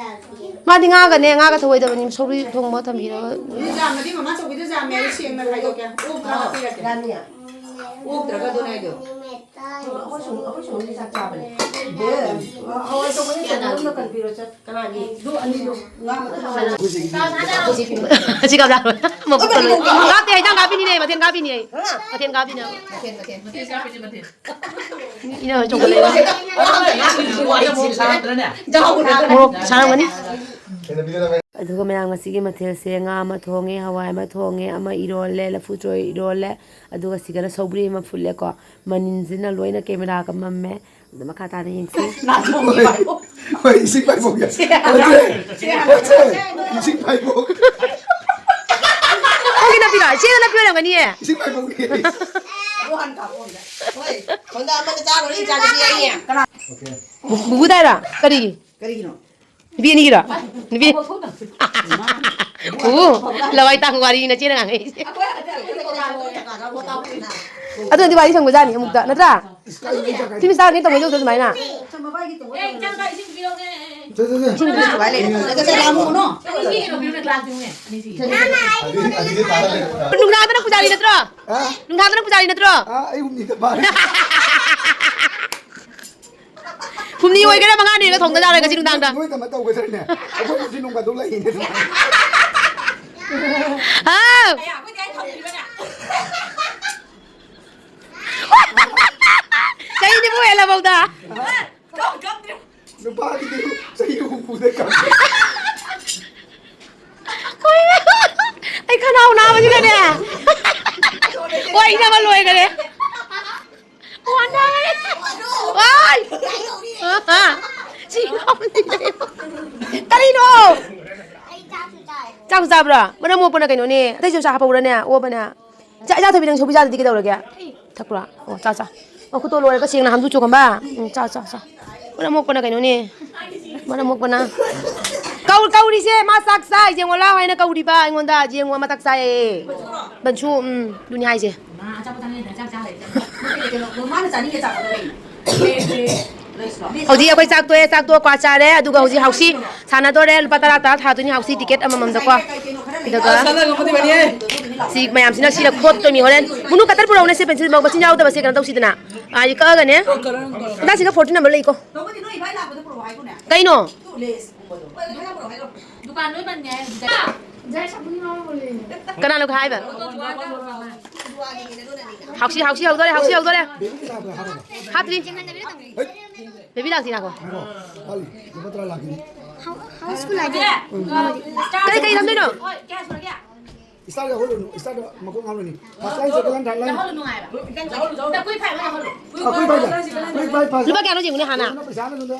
ꯃꯥꯗꯤ ꯉꯥꯒꯅꯦ, ꯉꯥꯒ ꯊꯧꯑꯣꯏꯗꯕꯅꯤ꯫ ꯁꯧꯒ꯭ꯔꯤ ꯊꯣꯡꯕ ꯊꯝꯕꯤꯔꯒ꯫ ꯌꯥꯝꯃꯗꯤ ꯃꯃꯥ ꯆꯧꯕꯤꯗ ꯌꯥꯝꯃꯦ꯫ ꯑꯩ ꯁꯦꯡꯅ ꯈꯥꯏꯗꯣꯛꯀꯦ꯫ ꯑꯣꯛꯇ꯭ꯔꯥ ꯍꯥꯞꯄꯤꯔꯛꯀꯦ꯫ ꯌꯥꯅꯤꯌꯦ꯫ ꯑꯣꯛꯇ꯭ꯔꯒ ꯑꯗꯨꯅ ꯑꯩꯗꯣ꯫ ꯑꯩꯈꯣꯏ ꯁꯨꯝ-, ꯑꯩꯈꯣꯏ ꯁꯨꯝꯗꯤ ꯆꯥꯛ ꯆꯥꯕꯅꯦ꯫ ꯕꯦꯝ, ꯍꯋꯥꯏ ꯊꯣꯡꯕꯅꯤ, ꯆꯅꯝ ꯑꯃ ꯀꯟꯕꯤꯔꯣ, ꯆꯠ-, ꯀꯅꯥꯒꯤ? ꯑꯗꯨ ꯑꯅꯤꯗꯣ, ꯉꯥ ꯃꯇꯨꯝ ꯑꯃ꯫ ꯁꯤ ꯀꯞꯂꯥ-, ꯃꯕꯨꯛ ꯀꯞꯂꯥ-, ꯀꯥꯞꯇꯦ, ꯍꯤꯟꯖꯥꯡ ꯀꯥꯞꯄꯤꯅꯤꯅꯦ, ꯃꯊꯦꯜ ꯀꯥꯞꯄꯤꯅꯦ꯫ ꯍꯥ? ꯃꯊꯦꯜ ꯀꯥꯞꯄꯤꯅꯦ꯫ ꯃꯊꯦꯜ, ꯃꯊꯦꯜ, ꯃꯊꯦꯜ꯫ ꯏꯅꯝꯃ ꯆꯣꯡꯈꯠꯂꯛꯏꯕ꯫ ꯃꯣꯔꯣꯛ ꯁꯥꯔꯝꯒꯅꯤ꯫ ꯑꯗꯨꯒ ꯃꯌꯥꯝ ꯉꯁꯤꯒꯤ ꯃꯊꯦꯜꯁꯦ ꯉꯥ ꯑꯃ ꯊꯣꯡꯉꯦ, ꯍꯋꯥꯏ ꯑꯃ ꯊꯣꯡꯉꯦ, ꯑꯃ ꯏꯔꯣꯜꯂꯦ, ꯂꯐꯨ ꯊꯔꯣ ꯏꯔꯣꯜꯂꯦ, ꯑꯗꯨꯒ ꯁꯤꯗꯅ ꯁꯧꯒ꯭ꯔꯤ ꯑꯃ ꯐꯨꯠꯂꯦꯀꯣ꯫ ꯃꯅꯤꯟꯁꯤꯅ ꯂꯣꯏꯅ cameraꯒ ꯃꯝꯃꯦ꯫ ꯑꯗꯨ ꯃꯈꯥ ꯇꯥꯅ ꯌꯦꯡꯁꯤ꯫ ꯍꯣꯏ, ꯍꯣꯏ, ꯏꯁꯤꯡ ꯄꯥꯏꯕꯣꯛ꯫ ꯍꯣꯏ, ꯏꯁꯤꯡ ꯄꯥꯏꯕꯣꯛ꯫ ꯈꯣꯡꯒꯤ ꯅꯞꯄꯤꯔꯣ? ꯏꯆꯦꯅ ꯅꯞꯄꯤ ꯑꯣꯏꯔꯝꯒꯅꯤꯌꯦ꯫ ꯏꯁꯤꯡ ꯄꯥꯏꯕꯣꯛꯅꯦ꯫ ꯑꯗꯨ ꯍꯥꯟꯅ ꯀꯥꯞꯄꯣ ꯑꯝꯇ꯫ ꯍꯣꯏ, ꯁꯣꯝꯗ ꯑꯃꯅ ꯆꯥꯔꯨꯔꯦ, ꯏꯆꯥꯅꯨꯄꯤ ꯑꯅꯤ꯫ ꯀꯅꯥ? ꯕꯨ-, ꯕꯨꯕꯨꯗꯥꯏꯔꯣ? ꯀꯔꯤꯒꯤ? ꯀꯔꯤꯒꯤꯅꯣ? ꯅꯨꯄꯤ ꯑꯅꯤꯒꯤꯔꯣ? ꯅꯨꯄꯤ꯫ ꯄꯨ, ꯂꯋꯥꯏ ꯇꯥꯡ ꯋꯥꯔꯤ ꯅꯆꯦꯅ ꯉꯥꯡꯉꯛꯏꯁꯦ꯫ ꯑꯗꯨꯅꯗꯤ ꯋꯥꯔꯤ ꯁꯪꯕꯖꯥꯠꯅꯤ ꯑꯃꯨꯛꯇ, ꯅꯠꯇ꯭ꯔꯥ? ꯐꯤꯂꯝ ꯁ꯭ꯇꯥꯔ ꯑꯅꯤ ꯇꯧꯅꯩ ꯇꯧꯗ꯭ꯔꯣ ꯑꯗꯨꯃꯥꯏꯅ? ꯅꯨꯡꯗꯥꯡꯗꯅ ꯄꯨꯖꯥꯔꯤ ꯅꯠꯇ꯭ꯔꯣ? ꯍꯥ? ꯅꯨꯡꯗꯥꯡꯗꯅ ꯄꯨꯖꯥꯔꯤ ꯅꯠꯇ꯭ꯔꯣ? ꯑꯥ, ꯑꯩ ꯍꯨꯝꯅꯤꯗ ꯄꯥꯔꯦ꯫ ꯍꯨꯝꯅꯤ ꯑꯣꯏꯒꯦꯔꯥ ꯃꯉꯥꯅꯤ ꯑꯣꯏꯒꯦꯔꯥ ꯊꯣꯡꯗ ꯌꯥꯔꯣꯏ ꯉꯁꯤ ꯅꯨꯡꯗꯥꯡꯗ꯫ ꯅꯣꯏ ꯀꯃꯥꯏꯅ ꯇꯧꯒꯗ꯭ꯔꯅꯦ? ꯑꯩꯈꯣꯏ ꯉꯁꯤ ꯅꯣꯡ ꯐꯥꯗꯣꯛ ꯂꯩꯅꯦ꯫ ꯍꯥꯎ꯫ ꯆꯍꯤ ꯅꯤꯐꯨ ꯍꯦꯜꯂꯐꯥꯎꯗ꯫ ꯅꯨꯄꯥꯒꯤꯗꯤ ꯆꯍꯤ ꯍꯨꯝꯐꯨꯗ ꯀꯝꯃꯦ꯫ ꯑꯩ ꯈꯅꯥꯎ ꯅꯥꯕꯁꯤꯅꯅꯦ꯫ ꯑꯣꯏꯅꯕ ꯂꯣꯏꯈꯔꯦ꯫ ꯋꯥꯅꯔꯦ꯫ ꯋꯥꯏ! ꯁꯤ ꯀꯔꯤꯅꯣ? ꯆꯥꯛꯁꯨ ꯆꯥꯕ꯭ꯔꯥ? ꯃꯔꯝ ꯃꯣꯛꯄꯅ ꯀꯩꯅꯣꯅꯦ꯫ ꯑꯇꯩꯁꯨ ꯆꯥ ꯍꯥꯞꯄꯧꯔꯅꯦ, ꯑꯣꯕꯅꯦ꯫ ꯆꯥ, ꯏꯆꯥ ꯊꯣꯏꯕꯤ, ꯅꯪ ꯁꯧꯒ꯭ꯔꯤ ꯆꯥꯗꯗꯤ ꯀꯩꯗꯧꯔꯒꯦ? ꯊꯛꯄ꯭ꯔꯣ? ꯑꯣ, ꯆꯥ, ꯆꯥ꯫ ꯃꯈꯨꯠꯇꯣ ꯂꯣꯏꯔꯒ ꯁꯦꯡꯅ ꯍꯥꯝꯖꯨ ꯆꯣ ꯈꯝꯕ꯫ ꯎꯝ, ꯆꯥ, ꯆꯥ, ꯆꯥ꯫ ꯃꯔꯝ ꯃꯣꯛꯄꯅ ꯀꯩꯅꯣꯅꯦ꯫ ꯃꯔꯝ ꯃꯣꯛꯄꯅ꯫ ꯀꯧ-, ꯀꯧꯔꯤꯁꯦ, ꯃꯥ ꯆꯥꯛ ꯆꯥꯏ, ꯌꯦꯡꯉꯣ, ꯂꯥꯎ ꯍꯥꯏꯅ ꯀꯧꯔꯤꯕ ꯑꯩꯉꯣꯟꯗ, ꯌꯦꯡꯉꯣ, ꯃꯥ ꯆꯥꯛ ꯆꯥꯏꯌꯦ꯫ ꯕꯟꯁꯨ, ꯎꯝ, ꯑꯗꯨꯅꯤ ꯍꯥꯏꯁꯦ꯫ ꯍꯧꯖꯤꯛ ꯑꯩꯈꯣꯏ ꯆꯥꯛ ꯇꯣꯛꯑꯦ, ꯆꯥꯛ ꯇꯣꯛꯑ ꯀ꯭ꯋꯥ ꯆꯥꯔꯦ, ꯑꯗꯨꯒ ꯍꯧꯖꯤꯛ ꯍꯥꯎꯁꯤ ꯁꯥꯟꯅꯗꯣꯔꯦ꯫ ꯂꯨꯄꯥ ꯇꯔꯥ ꯇꯔꯥ ꯊꯥꯗꯣꯏꯅꯤ ꯍꯥꯎꯁꯤ ꯇꯤꯀꯦꯠ ꯑꯃꯃꯝꯗꯀꯣ꯫ ꯑꯗꯨꯒ ꯁꯤ ꯃꯌꯥꯝꯁꯤꯅ ꯁꯤꯗ ꯈꯣꯠꯇꯣꯏꯅꯤ ꯍꯣꯔꯦꯟ꯫ ꯃꯨꯅꯨ ꯀꯇꯔ ꯄꯨꯔꯛꯎꯅꯦ, ꯁꯦ ꯄꯦꯟꯁꯤꯜ ꯃꯆꯤꯟ ꯌꯥꯎꯗꯕꯁꯦ ꯀꯩꯅꯣ ꯇꯧꯁꯤꯗꯅ꯫ ꯑꯥ, ꯁꯤ ꯀꯛꯑꯒꯅꯦ꯫ ꯑꯗꯥꯏꯁꯤꯒ ꯐꯣꯔꯇꯤꯟ ꯅꯝꯕꯔ ꯂꯩꯀꯣ꯫ ꯀꯩꯅꯣ? ꯗꯨꯀꯥꯟ ꯂꯣꯏ ꯕꯟꯅꯦ ꯍꯥꯏ ꯍꯧꯖꯤꯛ꯫ ꯀꯅꯥꯅꯣ ꯍꯥꯏꯕ? ꯍꯥꯎꯁꯤ, ꯍꯥꯎꯁꯤ ꯍꯧꯗꯣꯔꯦ, ꯍꯥꯎꯁꯤ ꯍꯧꯗꯣꯔꯦ꯫ ꯍꯥꯞꯇ꯭ꯔꯤ꯫ ꯕꯦꯕꯤ ꯂꯥꯛꯇ꯭ꯔꯤ ꯉꯥꯏꯈꯣ꯫ ꯍꯥꯎ-, ꯍꯥꯎꯁꯐꯨꯜ ꯍꯥꯏꯗꯤ? ꯀꯩ, ꯀꯩ ꯅꯝꯗꯣꯏꯅꯣ? ꯏꯁꯇꯥꯔ ꯌꯥꯎꯍꯜꯂꯨꯅꯨ, ꯏꯁꯇꯥꯔꯗ ꯃꯀꯣꯛ ꯉꯥꯎꯔꯅꯤ꯫ ꯐꯥꯔꯁ ꯂꯥꯏꯟ, ꯁꯦꯀꯦꯟ ꯂꯥꯏꯟ, ꯊꯥꯔꯠ ꯂꯥꯏꯟ꯫ ꯂꯨꯄꯥ ꯀꯌꯥꯅꯣ ꯌꯦꯡꯉꯨꯅꯦ ꯍꯥꯟꯅ꯫ ꯂꯨꯄꯥ ꯄꯩꯁꯥꯅ ꯑꯗꯨꯗ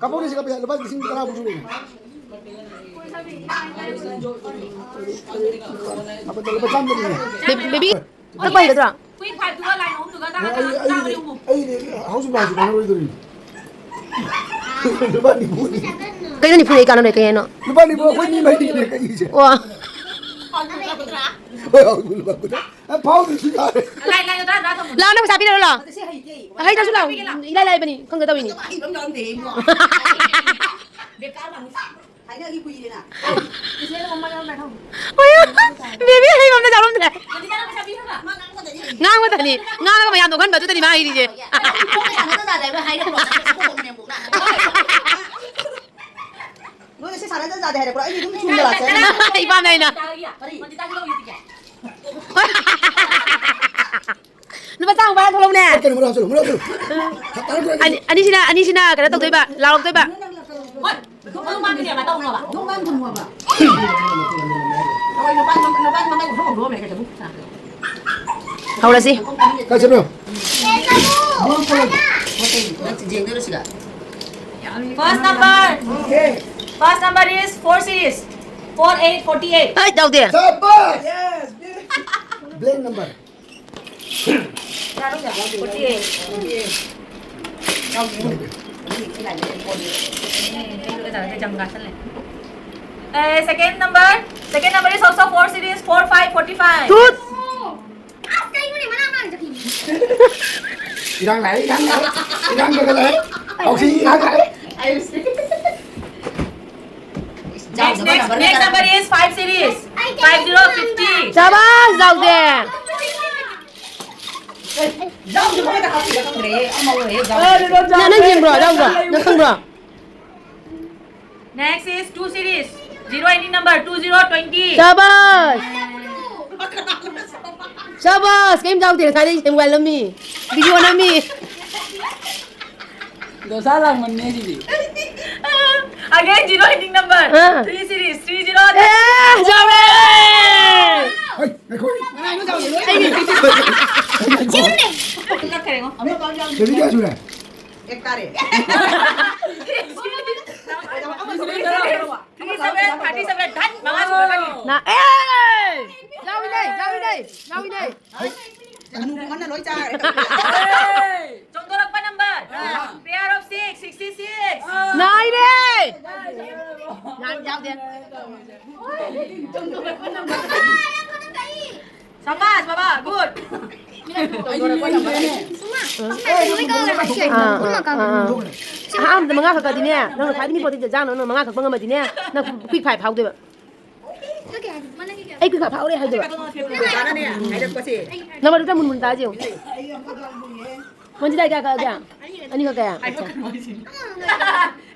ꯀꯥꯄꯣꯛꯅꯦ ꯁꯤꯒ ꯄꯩꯁꯥ ꯂꯨꯄꯥ ꯂꯤꯁꯤꯡ ꯇꯔꯥ ꯐꯥꯎ ꯁꯨꯔꯦꯅꯦ꯫ ꯂꯨꯄꯥ ꯆꯥꯝꯗꯅꯤꯅꯦ꯫ ꯕꯦ-, ꯕꯦꯕꯤ, ꯀꯛꯄ ꯍꯩꯒꯗ꯭ꯔꯣ? ꯑꯩ, ꯑꯩ, ꯑꯩꯗꯤ ꯍꯧꯖꯤꯛ ꯍꯧꯖꯤꯛ ꯀꯥꯟꯅꯔꯣꯏꯗꯧꯔꯤꯅꯦ꯫ ꯂꯨꯄꯥ ꯅꯤꯐꯨꯅꯤ꯫ ꯀꯩꯅꯣ ꯅꯤꯐꯨ ꯂꯩ ꯀꯥꯟꯅꯔꯣꯏ ꯀꯩ ꯍꯥꯏꯅꯣ? ꯂꯨꯄꯥ ꯅꯤꯐꯨ ꯑꯩꯈꯣꯏ ꯃꯤ ꯃꯔꯤꯅꯦ ꯀꯛꯏꯁꯦ꯫ ꯑꯣ꯫ ꯍꯣꯏ, ꯍꯧꯖꯤꯛ ꯂꯨꯄꯥ ꯀꯨꯟꯊ꯭ꯔꯥ꯫ ꯑꯦ, ꯐꯥꯎꯗ꯭ꯔꯁꯨ ꯌꯥꯔꯦ꯫ ꯂꯥꯛꯑꯣ, ꯅꯪ ꯄꯩꯁꯥ ꯄꯤꯔꯛꯑꯣ ꯂꯥꯛꯑꯣ꯫ ꯍꯩꯇ꯭ꯔꯁꯨ ꯂꯥꯛꯑꯣ꯫ ꯏꯂꯥꯏ ꯂꯥꯏꯕꯅꯤ, ꯈꯪꯒꯗꯧꯕꯅꯤ꯫ ꯕꯦꯕꯤ, ꯍꯩꯕ ꯑꯝꯇ ꯌꯥꯎꯔꯝꯗ꯭ꯔꯦ꯫ ꯉꯥꯡꯕꯗꯅꯤ, ꯉꯥꯡꯉꯒ ꯃꯌꯥꯝ ꯅꯣꯛꯍꯟꯕꯗꯨꯗꯅꯤ ꯃꯥ ꯍꯩꯔꯤꯁꯦ꯫ ꯅꯣꯏ ꯁꯤ ꯁꯥꯟꯅꯗ ꯍꯥꯏꯔꯛꯄ꯭ꯔꯣ? ꯑꯩꯗꯤ ꯑꯗꯨꯝ ꯆꯨꯝꯅ ꯂꯥꯛꯆꯔꯅꯤ꯫ ꯏꯄꯥꯝꯅ ꯑꯩꯅ꯫ ꯀꯔꯤ? ꯂꯨꯄꯥ ꯆꯥꯝꯃ ꯄꯥꯏꯔ ꯊꯣꯛꯂꯛꯎꯅꯦ꯫ ꯀꯩꯅꯣ, ꯃꯔꯨ ꯍꯥꯞꯆꯜꯂꯨ, ꯃꯔꯨ ꯍꯥꯞꯆꯜꯂꯨ꯫ ꯍꯥꯞꯇꯥꯔꯛꯇ꯭ꯔꯒꯗꯤ ꯑꯅꯤ-, ꯑꯅꯤꯁꯤꯅ, ꯑꯅꯤꯁꯤꯅ ꯀꯩꯅꯣ ꯇꯧꯗꯣꯏꯕ, ꯂꯥꯎꯔꯛꯇꯣꯏꯕ꯫ ꯍꯣꯏ, ꯅꯨꯄꯥ ꯅꯨꯄꯥ ꯃꯃꯥꯏ ꯊꯣꯛꯑꯝꯗ꯭ꯔꯣꯕ? ꯅꯨꯄꯥ ꯅꯨꯄꯥ ꯃꯃꯥꯏ ꯊꯣꯛꯑꯝꯗ꯭ꯔꯣꯕ? ꯍꯣꯏ, ꯅꯨꯄꯥ ꯅꯨꯄꯥ ꯃꯃꯥꯏ ꯊꯣꯛꯑꯝꯗ꯭ꯔꯣꯕ? ꯀꯩꯗꯧꯕ? ꯍꯧꯔꯁꯤ꯫ ꯀꯥꯏ ꯆꯠꯄ꯭ꯔꯣ? ꯌꯦꯡꯗꯣꯏꯔꯣ ꯁꯤꯗ? First number. First number is four series. Four eight forty eight. ꯍꯩ, ꯇꯧꯗꯦ꯫ ꯁꯕꯥꯁ! Blank number. Forty eight. Uh, second number. Second number is also four series, four five forty five. ꯇꯨꯠ! ꯑꯁ, ꯀꯩꯅꯣꯅꯦ, ꯃꯅꯥ ꯃꯅꯥ ꯆꯠꯈꯤꯅꯦ꯫ ꯏꯔꯥꯡ ꯂꯥꯛꯑꯦ, ꯏꯔꯥꯡ ꯂꯥꯛꯑꯦ, ꯏꯔꯥꯡ ꯈꯔ ꯈꯔ ꯂꯥꯛꯑꯦ꯫ ꯍꯧꯖꯤꯛ ꯏꯔꯥꯡ ꯂꯥꯛꯑꯦ꯫ Next, next, next number is five series. Five zero fifty. ꯁꯕꯥꯁ, ꯖꯥꯎꯗꯦ꯫ ꯅꯪ, ꯅꯪ ꯌꯦꯡꯕ꯭ꯔꯣ, ꯌꯥꯎꯕ꯭ꯔꯣ? ꯅꯪ ꯈꯪꯕ꯭ꯔꯣ? Next is two series. Zero ending number, two zero twenty. ꯁꯕꯥꯁ! ꯁꯕꯥꯁ! ꯀꯩꯝ ꯌꯥꯎꯗꯦ, ꯉꯁꯥꯏꯗꯩ ꯁꯦꯝ ꯋꯥꯏ ꯅꯝꯃꯤ꯫ ꯚꯤꯗꯤꯑꯣ ꯅꯝꯃꯤ꯫ ꯗꯣꯁꯥ ꯂꯥꯡꯃꯟꯅꯦ ꯁꯤꯗꯤ꯫ Again, zero ending number. ꯑꯥ꯫ Three series, three zero. ꯑꯦ, ꯌꯥꯎꯔꯦ! ꯍꯩ, ꯉꯥꯏꯈꯣ꯫ ꯑꯩꯒꯤ ꯀꯛꯈ꯭ꯔꯦꯉꯣ꯫ ꯆꯍꯤ ꯀꯌꯥ ꯁꯨꯔꯦ? ꯑꯦꯛ ꯇꯥꯔꯦ꯫ Three seven, thirty seven, ꯙꯠ, ꯃꯉꯥ ꯁꯨꯔꯦ, ꯀꯛꯈ꯭ꯔꯦ꯫ ꯅ-, ꯑꯦ! ꯌꯥꯎꯏꯅꯦ, ꯌꯥꯎꯏꯅꯦ, ꯌꯥꯎꯏꯅꯦ꯫ ꯍꯩ, ꯍꯅꯨꯕ ꯑꯃꯅ ꯂꯣꯏ ꯆꯥꯈ꯭ꯔꯦ꯫ ꯆꯣꯡꯊꯣꯔꯛꯄ number꯫ Ah. Pair of six, sixty six꯫ ꯅꯥꯏꯔꯦ! ꯌꯥꯝ ꯌꯥꯎꯗꯦ꯫ ꯁꯕꯥꯁ, ꯕꯕꯥ, good꯫ ꯑꯩꯗꯤ ꯂꯦꯡꯗ꯭ꯔꯦꯅꯦ꯫ ꯑꯥ, ꯑꯥ, ꯑꯥ꯫ ꯑꯍꯥꯟꯕꯗ ꯃꯉꯥ ꯈꯛꯀꯗꯤꯅꯦ, ꯅꯪꯅ ꯈ꯭ꯋꯥꯏꯗꯒꯤ ꯃꯤ ꯄꯣꯠꯇꯤ ꯖꯥꯡꯅ ꯅꯪꯅ ꯃꯉꯥ ꯈꯛꯄ ꯉꯝꯃꯗꯤꯅꯦ, ꯅꯪ quick five ꯐꯥꯎꯗꯣꯏꯕ꯫ ꯑꯩ quick five ꯐꯥꯎꯔꯦ ꯍꯥꯏꯗꯣꯏꯕ꯫ ꯅꯝꯕꯔꯗꯨꯗ ꯃꯨꯟ ꯃꯨꯟ ꯇꯥꯁꯦ ꯌꯦꯡꯉꯨ꯫ ꯃꯟꯖꯤꯂꯥ ꯀꯌꯥ ꯀꯛꯑꯒꯦ? ꯑꯅꯤꯈꯛ ꯀꯌꯥ? ꯑꯠꯆꯥ꯫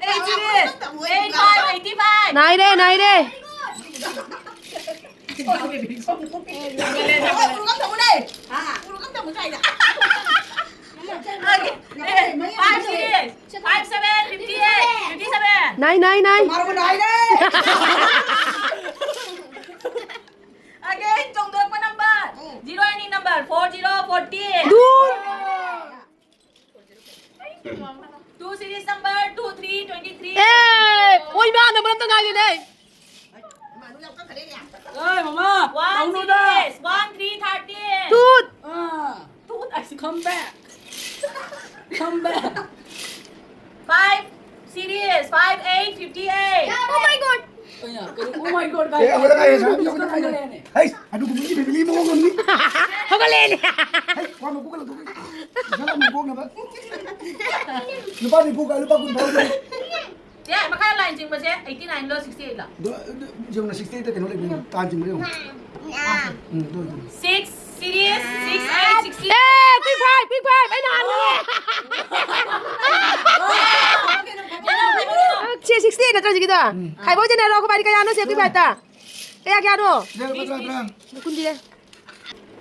Eight series, eight five eighty five꯫ ꯅꯥꯏꯔꯦ, ꯅꯥꯏꯔꯦ꯫ Five series, five seven, fifty eight, fifty seven. ꯅꯥꯏ, ꯅꯥꯏ, ꯅꯥꯏ꯫ Again, ꯆꯣꯡꯊꯣꯛꯄ number. Zero any number. Four zero, forty. ꯗꯨ꯫ Two series number, two three, twenty three. ꯑꯦ, ꯑꯣꯏꯃꯥ, number ꯑꯝꯇ ꯉꯥꯏꯔꯦꯅꯦ꯫ ꯑꯦ, ꯃꯃꯥ, One ꯇꯧꯅꯨꯗ꯫ series, one three, thirty. Two. ꯑꯥ, Two, come back. Come back. Five series, five eight, fifty eight. Oh my God. ꯀꯩꯅꯣ, ꯀꯩꯅꯣ, oh my God, ꯑꯦ, ꯑꯃꯗ ꯉꯥꯏꯔꯦ, ꯀꯥꯏ ꯑꯃꯗ ꯉꯥꯏꯔꯦ꯫ ꯍꯩꯁ, ꯑꯗꯨꯒꯨꯝꯕꯒꯤ family ꯃꯑꯣꯡ ꯑꯃꯅꯤ꯫ ꯍꯧꯒꯠꯂꯦꯅꯦ꯫ ꯍꯩ, ꯋꯥ ꯃꯀꯣꯛꯀ ꯂꯧꯊꯣꯛꯀꯦ꯫ ꯄꯩꯁꯥ ꯌꯥꯝ ꯀꯣꯛꯅꯕ꯫ ꯂꯨꯄꯥ ꯅꯤꯐꯨꯒ ꯂꯨꯄꯥ ꯀꯨꯟ ꯐꯥꯎꯗꯦ꯫ ꯁꯦ, ꯃꯈꯥ line ꯆꯤꯡꯕꯁꯦ eighty nine ꯂꯣ, sixty eight ꯂꯣ? ꯑꯗꯣ, ꯑꯗꯣ, ꯌꯦꯡꯉꯨꯅꯦ, sixty eight ꯀꯩꯅꯣ ꯂꯩꯕꯅꯦ, ꯇꯥꯟ ꯆꯤꯡꯕ ꯌꯦꯡꯉꯨ꯫ ꯎꯝ, ꯑꯗꯨ, ꯑꯗꯨ꯫ Six series, six eight, sixty. ꯑꯦ, quick five, quick five, ꯑꯩꯅ ꯍꯥꯟꯕꯅꯦ꯫ ꯁꯦ, sixty eight ꯅꯠꯇ꯭ꯔꯣ ꯍꯧꯖꯤꯛꯀꯤꯗꯣ? ꯈꯥꯏꯕ ꯑꯣꯏꯖꯅꯔꯣ, ꯑꯩꯈꯣꯏ ꯕꯥꯗꯤ ꯀꯌꯥꯅꯣ ꯁꯦ, quick five ꯇ? ꯀꯌꯥ, ꯀꯌꯥꯅꯣ? ꯁꯤꯗ ꯂꯨꯄꯥ ꯇꯔꯥ, ꯇꯔꯥ꯫ ꯀꯨꯟꯗꯤ ꯂꯩ꯫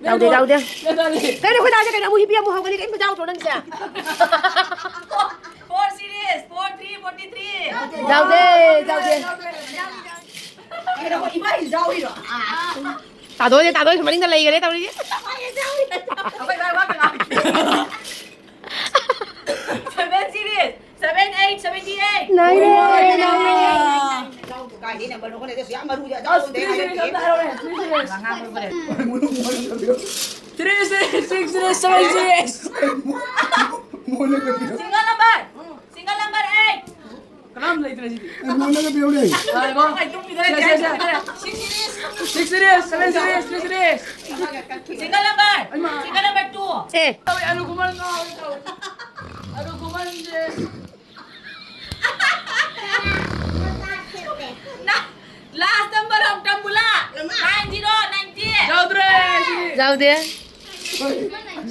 ꯌꯥꯎꯗꯦ, ꯌꯥꯎꯗꯦ꯫ ꯀꯩꯅꯣ ꯑꯩꯈꯣꯏ ꯗꯥꯁꯦ ꯀꯩꯅꯣ ꯑꯃꯨꯛ ꯍꯤꯞꯄꯤ ꯑꯃꯨꯛ ꯍꯧꯒꯠꯂꯤ ꯀꯩꯝꯇ ꯌꯥꯎꯗ꯭ꯔꯣ ꯅꯪꯁꯦ? Four series, four three, forty three. ꯌꯥꯎꯗꯦ, ꯌꯥꯎꯗꯦ꯫ ꯀꯩꯅꯣ ꯏꯃꯥꯏ ꯌꯥꯎꯔꯤꯔꯣ? ꯇꯥꯗꯣꯏꯁꯦ, ꯇꯥꯗꯣꯏꯁꯦ ꯃꯅꯤꯡꯗ ꯂꯩꯈꯔꯦ ꯇꯧꯔꯤꯁꯦ꯫ ꯑꯩꯈꯣꯏ ꯏꯃꯥꯏ ꯋꯥ ꯀꯅꯥ? Seven series, seven eight, seventy eight. ꯅꯥꯏꯔꯦ꯫ ꯀꯥꯏꯗꯩ number ꯅꯣ ꯈꯪꯗꯦ, ꯑꯁ, ꯌꯥꯝ ꯃꯔꯨ ꯌꯥꯎꯗꯦ꯫ Three series ꯑꯝꯇ ꯍꯥꯏꯔꯛꯑꯣꯅꯦ, three series. Three series, six series, seven series. Single number, single number eight. ꯀꯅꯥꯝ ꯂꯩꯇ꯭ꯔꯦ ꯁꯤꯗꯤ꯫ ꯑꯩꯉꯣꯟꯗꯒ ꯄꯤꯔꯧꯅꯦ꯫ ꯉꯥꯏꯈꯣ꯫ ꯑꯩ ꯇꯨꯝꯈꯤꯗꯣꯔꯦ, ꯁꯦ, ꯁꯦ, ꯁꯦ꯫ Six series. Six series, seven series, three series. Single number, single number two. ꯑꯦ, ꯑꯅꯨ ꯀꯨꯃꯥꯔ ꯉꯥꯎꯔꯦ ꯇꯧꯔꯦ꯫ Anu ꯀꯨꯃꯥꯔꯁꯦ꯫ Last number of Tambula, nine zero ninety. ꯌꯥꯎꯗ꯭ꯔꯦ ꯁꯤꯗꯤ꯫ ꯌꯥꯎꯗꯦ꯫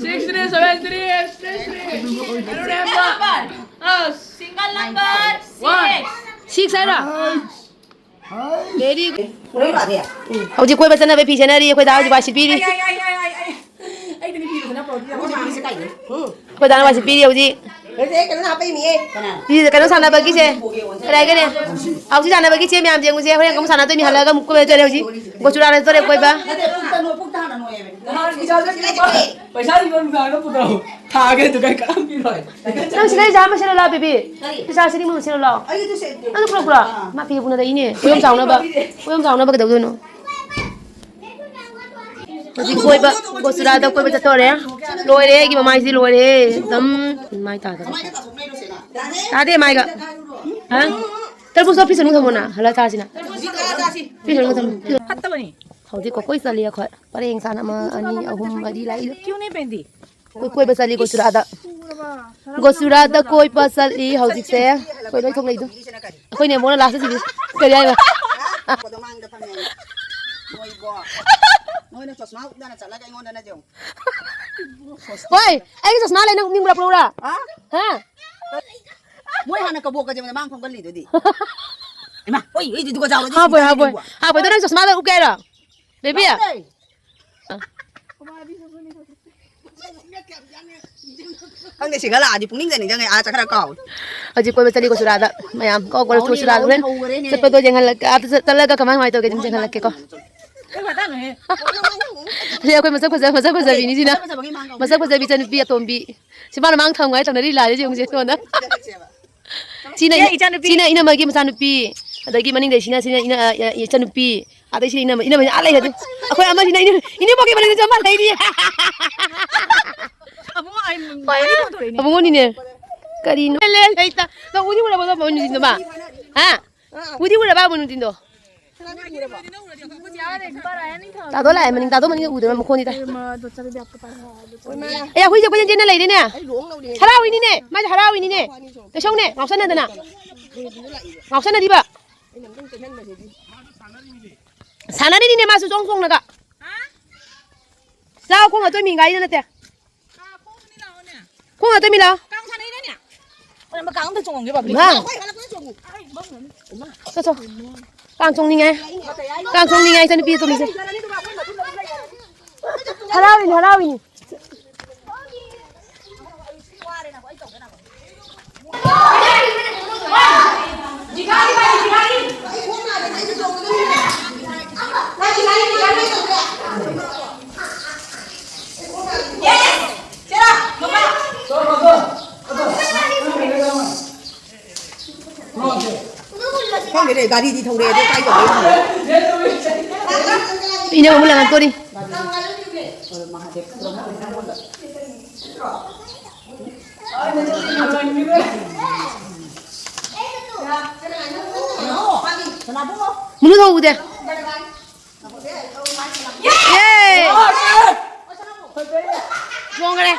Six three, seven three, three three. ꯀꯩꯅꯣꯅꯦ Single ꯍꯥꯏꯕ꯫ number, ꯑꯁ꯫ single number One. six. Six ꯍꯥꯏꯔꯣ? Very good. ꯍꯧꯖꯤꯛ ꯀꯣꯏꯕ ꯆꯠꯅꯕ ꯐꯤ ꯁꯦꯠꯅꯔꯤ ꯑꯩꯈꯣꯏ ꯗꯥ ꯍꯧꯖꯤꯛ ꯋꯥꯏ ꯁꯤꯠꯄꯤꯔꯤ꯫ ꯑꯩ, ꯑꯩ, ꯑꯩ, ꯑꯩ, ꯑꯩ, ꯑꯩꯗꯤ ꯅꯨꯄꯤꯗꯨꯗꯅ ꯄꯨꯔꯛꯑꯣ꯫ ꯎꯝ꯫ ꯑꯩꯈꯣꯏ ꯗꯥꯅ ꯋꯥꯏ ꯁꯤꯠꯄꯤꯔꯤ ꯍꯧꯖꯤꯛ꯫ ꯂꯩꯇꯦ, ꯀꯩꯅꯣꯅ ꯍꯥꯞꯄꯛꯏꯅꯦ꯫ ꯀꯅꯥ? ꯁꯤꯁꯦ ꯀꯩꯅꯣ ꯁꯥꯟꯅꯕꯒꯤꯁꯦ꯫ ꯀꯗꯥꯏꯒꯅꯦ? ꯍꯧꯖꯤꯛ ꯁꯥꯟꯅꯕꯒꯤꯁꯦ ꯃꯌꯥꯝ ꯌꯦꯡꯉꯨꯁꯦ꯫ ꯍꯣꯔꯦꯟ ꯑꯃꯨꯛ ꯁꯥꯟꯅꯗꯣꯏꯅꯤ꯫ ꯍꯜꯂꯛꯑꯒ ꯑꯃꯨꯛ ꯀꯣꯏꯕ ꯆꯠꯂꯦ ꯍꯧꯖꯤꯛ꯫ ꯒꯣꯆꯨꯔꯥꯗ ꯆꯠꯂꯦ ꯀꯣꯏꯕ꯫ ꯅꯠꯇꯦ, ꯄꯨꯛ ꯇꯟꯅꯣ, ꯄꯨꯛ ꯊꯥꯅ ꯅꯣꯏ ꯍꯥꯏꯕꯅꯤ꯫ ꯅꯍꯥꯟ ꯄꯩꯁꯥ ꯆꯠꯈꯤꯕ ꯄꯩꯁꯥ ꯏꯕ ꯅꯨꯡꯗꯥꯡꯗ ꯄꯨꯊꯔꯛꯑꯣ꯫ ꯊꯥꯒꯦ ꯑꯗꯨ ꯀꯩ ꯀꯅꯥꯝ ꯄꯤꯔꯣꯏ꯫ ꯅꯪ ꯁꯤꯗꯩ ꯖꯥꯝ ꯑꯃ ꯁꯤꯜꯂꯣ ꯂꯥꯎ, ꯕꯦꯕꯤ꯫ ꯀꯔꯤ? ꯄꯩꯁꯥ ꯁꯤꯗꯤ ꯃꯨꯟ ꯁꯤꯜꯂꯣ ꯂꯥꯎ꯫ ꯑꯩꯒꯤꯗꯨ ꯁꯦ-, ꯅꯪ ꯄꯨꯔꯛꯄ꯭ꯔꯣ? ꯑꯥ꯫ ꯃꯥ ꯐꯤ ꯄꯨꯅꯗ ꯏꯅꯦ꯫ ꯀꯣꯏꯕ ꯆꯥꯎꯅꯕ, ꯀꯣꯏꯕ ꯆꯥꯎꯅꯕ ꯀꯩꯗꯧꯗꯣꯏꯅꯣ? ꯍꯧꯖꯤꯛ ꯀꯣꯏꯕ, ꯒꯣꯆꯨꯔꯥꯗ ꯀꯣꯏꯕ ꯆꯠꯇꯣꯔꯦ꯫ ꯂꯣꯏꯔꯦ ꯑꯩꯒꯤ ꯃꯃꯥꯏꯁꯤ ꯂꯣꯏꯔꯦ꯫ ꯑꯗꯨꯝ ꯃꯥꯏ ꯇꯥꯗꯕ꯫ ꯇꯥꯗꯦ ꯃꯥꯏꯒ꯫ ꯍꯥ? ꯇꯔꯕꯨꯖꯇꯣ ꯐ꯭ꯔꯤꯖ ꯃꯅꯨꯡ ꯊꯝꯃꯣꯅ꯫ ꯍꯜꯂ ꯆꯥꯁꯤꯅ꯫ ꯐ꯭ꯔꯤꯖ ꯃꯅꯨꯡ ꯊꯝꯃꯣ꯫ ꯐꯠꯇꯕꯅꯤ꯫ ꯍꯧꯖꯤꯛ ꯀꯣꯀꯣꯏ ꯆꯠꯂꯤ ꯑꯩꯈꯣꯏ꯫ ꯄꯔꯦꯡ ꯁꯥꯅ ꯑꯃ, ꯑꯅꯤ, ꯑꯍꯨꯝ, ꯃꯔꯤ ꯂꯥꯛꯏ꯫ क्यों नहीं पहनती? ꯀꯣꯏ-, ꯀꯣꯏꯕ ꯆꯠꯂꯤ ꯒꯣꯆꯨꯔꯥꯗ꯫ ꯒꯣꯆꯨꯔꯥꯗ ꯀꯣꯏꯕ ꯆꯠꯂꯤ ꯍꯧꯖꯤꯛꯁꯦ꯫ ꯑꯩꯈꯣꯏ ꯂꯣꯏ ꯊꯣꯛꯂꯛꯏꯗꯣ꯫ ꯑꯩꯈꯣꯏ ꯅꯦꯝꯕꯣꯛꯅ ꯂꯥꯁꯇ ꯁꯤꯗꯤ ꯀꯔꯤ ꯍꯥꯏꯕ? ꯃꯥꯡꯗ ꯐꯝꯃꯦ꯫ ꯅꯣꯏꯕꯣ꯫ ꯅꯣꯏꯅ ꯆꯣꯁꯃꯥ ꯎꯞꯅꯅ ꯆꯠꯂꯒ ꯑꯩꯉꯣꯟꯗꯅ ꯌꯦꯡꯉꯨ꯫ ꯍꯣꯏ, ꯑꯩꯒꯤ ꯆꯣꯁꯃꯥ ꯂꯩ, ꯅꯪ ꯎꯞꯅꯤꯡꯕ꯭ꯔꯥ ꯄꯨꯔꯛꯎꯔꯥ? ꯍꯥ? ꯍꯥ? ꯃꯣꯏ ꯍꯥꯟꯅ ꯀꯕꯣꯛꯀꯁꯦ ꯃꯥꯡ ꯐꯝꯒꯜꯂꯤꯗꯨꯗꯤ꯫ ꯏꯃꯥ, ꯍꯣꯏ, ꯍꯣꯏ, ꯑꯗꯨꯒ ꯆꯥꯎꯔꯗꯤ ꯍꯥꯞꯄꯣꯏ, ꯍꯥꯞꯄꯣꯏ꯫ ꯍꯥꯞꯄꯣꯏ, ꯅꯪ ꯆꯣꯁꯃꯥꯗꯣ ꯎꯞꯀꯦ ꯍꯥꯏꯔꯣ? ꯕꯦꯕꯤ? ꯂꯥꯛꯑꯣꯅꯦ꯫ ꯈꯪꯗꯦ, ꯁꯤꯒ ꯂꯥꯛꯑꯗꯤ ꯄꯨꯛꯅꯤꯡꯗ ꯅꯤꯡꯁꯤꯡꯉꯦ, ꯑꯥ ꯆꯠꯈ꯭ꯔ ꯀꯥꯎꯋꯦ꯫ ꯍꯧꯖꯤꯛ ꯀꯣꯏꯕ ꯆꯠꯂꯤꯀꯣ ꯆꯨꯔꯥꯗ, ꯃꯌꯥꯝ ꯀꯣ ꯀꯣꯏꯕ ꯂꯥꯛꯑꯣꯅꯦ, ꯆꯨꯔꯥꯗ ꯂꯥꯛꯑꯣꯅꯦ, ꯍꯣꯔꯦꯟ ꯍꯧꯈ꯭ꯔꯦꯅꯦ꯫ ꯆꯠꯄꯗꯣ ꯌꯦꯡꯍꯜꯂꯛꯀꯦ, ꯑꯥꯗ ꯆꯠ-, ꯆꯠꯂꯒ ꯀꯃꯥꯏ ꯀꯃꯥꯏꯅ ꯇꯧꯒꯦ ꯑꯗꯨꯝ ꯌꯦꯡꯍꯜꯂꯛꯀꯦꯀꯣ꯫ ꯀꯩ ꯋꯥꯇꯥꯅꯣꯍꯦ? ꯑꯁꯤ ꯑꯩꯈꯣꯏ ꯃꯁꯛ ꯐꯖ-, ꯃꯁꯛ ꯐꯖꯕꯤꯅꯤ ꯁꯤꯅ꯫ ꯃꯁꯛ ꯐꯖꯕꯒꯤ ꯃꯥꯡ ꯀꯧꯕ꯫ ꯃꯁꯛ ꯐꯖꯕꯤ ꯏꯆꯟꯅꯨꯄꯤ ꯑꯇꯣꯝꯕꯤ꯫ ꯁꯤ ꯃꯥꯅ ꯃꯥꯡ ꯊꯝꯉꯥꯏ ꯇꯧꯅꯔꯤ ꯂꯥꯏꯁꯦ ꯌꯦꯡꯉꯨꯁꯦ ꯁꯣꯝꯗ꯫ ꯁꯤꯅ ꯑꯦ, ꯏꯅ-, ꯏꯆꯥꯅꯨꯄꯤ꯫ ꯁꯤꯅ ꯏꯅꯝꯃꯒꯤ ꯃꯆꯥꯅꯨꯄꯤ꯫ ꯑꯗꯒꯤ ꯃꯅꯤꯡꯗꯩꯁꯤꯅ, ꯁꯤꯅ ꯏꯅ-, ꯑ, ꯑ, ꯏꯆꯥꯅꯨꯄꯤ꯫ ꯑꯗꯩ ꯁꯤꯅ ꯏꯅꯝꯃ, ꯏꯅꯝꯃ ꯑꯥ ꯂꯩꯔꯦ ꯑꯗꯨ꯫ ꯑꯩꯈꯣꯏ ꯑꯃꯁꯤꯅ ꯏꯅꯦ-, ꯏꯅꯦꯝꯕꯣꯛꯀꯤ ꯃꯅꯤꯡꯗꯁꯨ ꯑꯃ ꯂꯩꯔꯤ꯫ ꯑꯕꯨꯡꯉꯣ, ꯑꯩ ꯍꯣꯏ꯫ ꯃꯔꯤ ꯐꯣꯟ ꯇꯧꯔꯛꯏꯅꯦ꯫ ꯑꯕꯨꯡꯉꯣꯅꯤꯅꯦ꯫ ꯀꯔꯤꯅꯣ? ꯂꯦ, ꯂꯦ, ꯂꯩꯇ-, ꯅꯪ ꯎꯗꯤ ꯎꯔꯕꯣ, ꯅꯪ ꯅꯨꯡꯊꯤꯟꯗꯣ ꯃꯥ? ꯍꯥ? ꯎꯗꯤ ꯎꯔꯕ, ꯑꯕꯨ ꯅꯨꯡꯊꯤꯟꯗꯣ? ꯇꯥꯗꯣ ꯂꯥꯛꯑꯦ, ꯃꯅꯤꯡ, ꯇꯥꯗꯣ ꯃꯅꯤꯡ ꯎꯗꯦ, ꯃꯈꯣꯟꯗꯤ ꯇꯥꯏ꯫ ꯑꯦ, ꯍꯨꯏꯁꯦ ꯀꯣꯏꯆꯦꯟ ꯆꯦꯟꯅ ꯂꯩꯔꯦꯅꯦ꯫ ꯍꯔꯥꯎꯔꯤꯅꯤꯅꯦ, ꯃꯥꯁꯦ ꯍꯔꯥꯎꯔꯤꯅꯤꯅꯦ꯫ ꯀꯩꯁꯧꯅꯦ, ꯉꯥꯎꯁꯟꯅꯗꯅ꯫ ꯉꯥꯎꯁꯟꯅꯗꯤꯕ꯫ ꯁꯥꯟꯅꯔꯤꯅꯤꯅꯦ ꯃꯥꯁꯨ ꯆꯣꯡ ꯆꯣꯡꯅꯒ꯫ ꯂꯥꯎ, ꯈꯣꯡ ꯑꯇꯣꯏ ꯃꯤꯡꯒꯥꯏꯗ ꯅꯠꯇꯦ꯫ ꯈꯣꯡ ꯑꯇꯣꯏ ꯃꯤ ꯂꯥꯎ꯫ ꯀꯥꯡ ꯁꯥꯟꯅꯩꯔꯅꯦ? ꯑꯣꯏꯔꯝꯕ ꯀꯥꯡ ꯑꯝꯇ ꯆꯣꯡꯉꯝꯒꯦ, ꯕꯕꯂꯤ꯫ ꯏꯃꯥ꯫ ꯆꯠ, ꯆꯠ꯫ ꯀꯥꯡ ꯆꯣꯡꯅꯤꯡꯉꯦ꯫ ꯀꯥꯡ ꯆꯣꯡꯅꯤꯡꯉꯦ, ꯏꯆꯟꯅꯨꯄꯤ ꯇꯣꯝꯕꯤꯁꯦ꯫ ꯍꯔꯥꯎꯔꯤꯅꯤ, ꯍꯔꯥꯎꯔꯤꯅꯤ꯫ ꯈꯪꯗꯦꯅꯦ, ꯒꯥꯔꯤꯗꯤ ꯊꯧꯔꯛꯑꯦ, ꯑꯗꯣ ꯀꯥꯏ ꯇꯧꯗꯣꯏꯅꯣ? ꯏꯅꯦ ꯑꯃꯨꯛ ꯂꯪꯉꯛꯇꯣꯔꯤ꯫ ꯃꯨꯂꯨ ꯊꯧ ꯎꯗꯦ꯫ ꯌꯦ! ꯆꯣꯡꯈ꯭ꯔꯦ꯫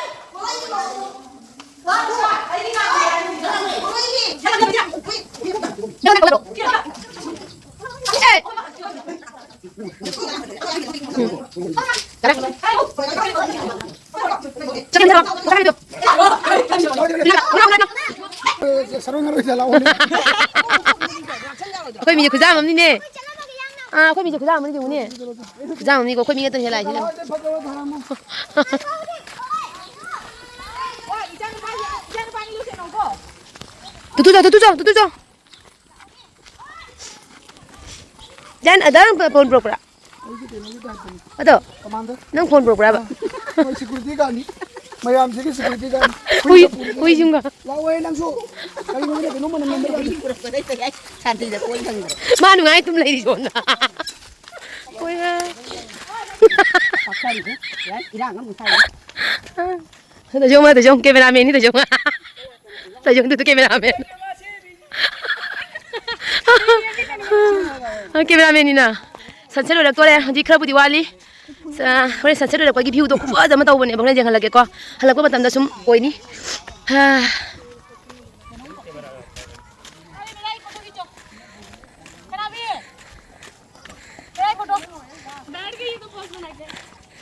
ꯑꯩꯈꯣꯏ ꯃꯤꯁꯦ ꯈꯨꯌꯥꯝ ꯑꯃꯅꯤꯅꯦ꯫ ꯑꯥ, ꯑꯩꯈꯣꯏ ꯃꯤꯁꯦ ꯈꯨꯌꯥꯝ ꯑꯃꯅꯤ ꯌꯦꯡꯉꯨꯅꯦ꯫ ꯈꯨꯌꯥꯝ ꯑꯃꯅꯤꯀꯣ, ꯑꯩꯈꯣꯏ ꯃꯤ ꯉꯥꯛꯇꯅꯦ ꯂꯥꯛꯏꯁꯦ ꯌꯦꯡꯉꯨ꯫ ꯇꯨ ꯇꯨ ꯆꯣ, ꯇꯨ ꯇꯨ ꯆꯣ, ꯇꯨ ꯇꯨ ꯆꯣ꯫ ꯖꯥꯟ, ꯑꯗ ꯅꯪ ꯐꯣꯟ ꯄꯨꯔꯛꯄ꯭ꯔꯥ? ꯑꯩꯒꯤ ꯀꯩꯅꯣꯒꯤ ꯇꯥꯏꯞꯇꯅꯤ꯫ ꯑꯗꯣ, ꯀꯃꯥꯟꯗꯔ꯫ ꯅꯪ ꯐꯣꯟ ꯄꯨꯔꯛꯄ꯭ꯔꯥꯕ? ꯑꯥ, ꯃꯣꯏ ꯁꯦꯀ꯭ꯌꯨꯔꯤꯇꯤ ꯒꯥꯔꯗꯅꯤ꯫ ꯃꯌꯥꯝꯁꯤꯒꯤ ꯁꯦꯀ꯭ꯌꯨꯔꯤꯇꯤ ꯒꯥꯔꯗꯅꯤ꯫ ꯍꯨꯏ, ꯍꯨꯏꯁꯨ ꯄꯨꯔꯦ꯫ ꯍꯨꯏꯁꯤꯡꯒ꯫ ꯂꯥꯛꯑꯣꯍꯦ ꯅꯪꯁꯨ꯫ ꯀꯩꯅꯣꯅꯦ, ꯀꯩꯅꯣ ꯃꯅꯝ ꯅꯝꯕ ꯂꯥꯛꯑꯦ꯫ ꯁꯥꯟꯇꯤꯗ ꯀꯣꯏ ꯈꯪꯗ꯭ꯔꯦ꯫ ꯃꯥ ꯅꯨꯡꯉꯥꯏ ꯑꯗꯨꯝ ꯂꯩꯔꯤ ꯁꯣꯝꯗ꯫ ꯀꯣꯏꯅ꯫ ꯄꯥꯛꯆꯥꯏꯁꯦ꯫ ꯏꯔꯥꯡ ꯑꯃꯨꯛ ꯁꯥꯏ꯫ ꯇꯥꯖꯣꯡ ꯃꯥ, ꯇꯥꯖꯣꯡ, ꯀꯦꯃꯦꯔꯥꯃꯦꯟꯅꯤ ꯇꯥꯖꯣꯡ꯫ ꯇꯥꯖꯣꯡꯗꯨꯗ ꯀꯦꯃꯦꯔꯥꯃꯦꯟ꯫ ꯀꯦꯃꯦꯔꯥꯃꯦꯟꯅꯤꯅ꯫ ꯁꯟꯁꯦꯠ ꯂꯣꯏꯔꯛꯇꯣꯔꯦ꯫ ꯍꯧꯖꯤꯛ ꯈꯔꯕꯨꯗꯤ ꯋꯥꯠꯂꯤ꯫ ꯑ, ꯍꯣꯔꯦꯟ ꯁꯟꯁꯦꯠ ꯂꯣꯏꯔꯛꯄꯒꯤ ꯚ꯭ꯌꯨꯗꯣ ꯈꯨꯐꯖ ꯑꯃ ꯇꯧꯕꯅꯦꯕ꯫ ꯍꯣꯔꯦꯟ ꯌꯦꯡꯍꯜꯂꯛꯀꯦꯀꯣ꯫ ꯍꯜꯂꯛꯄ ꯃꯇꯝꯗ ꯁꯨꯝ ꯑꯣꯏꯅꯤ꯫ ꯍꯥ꯫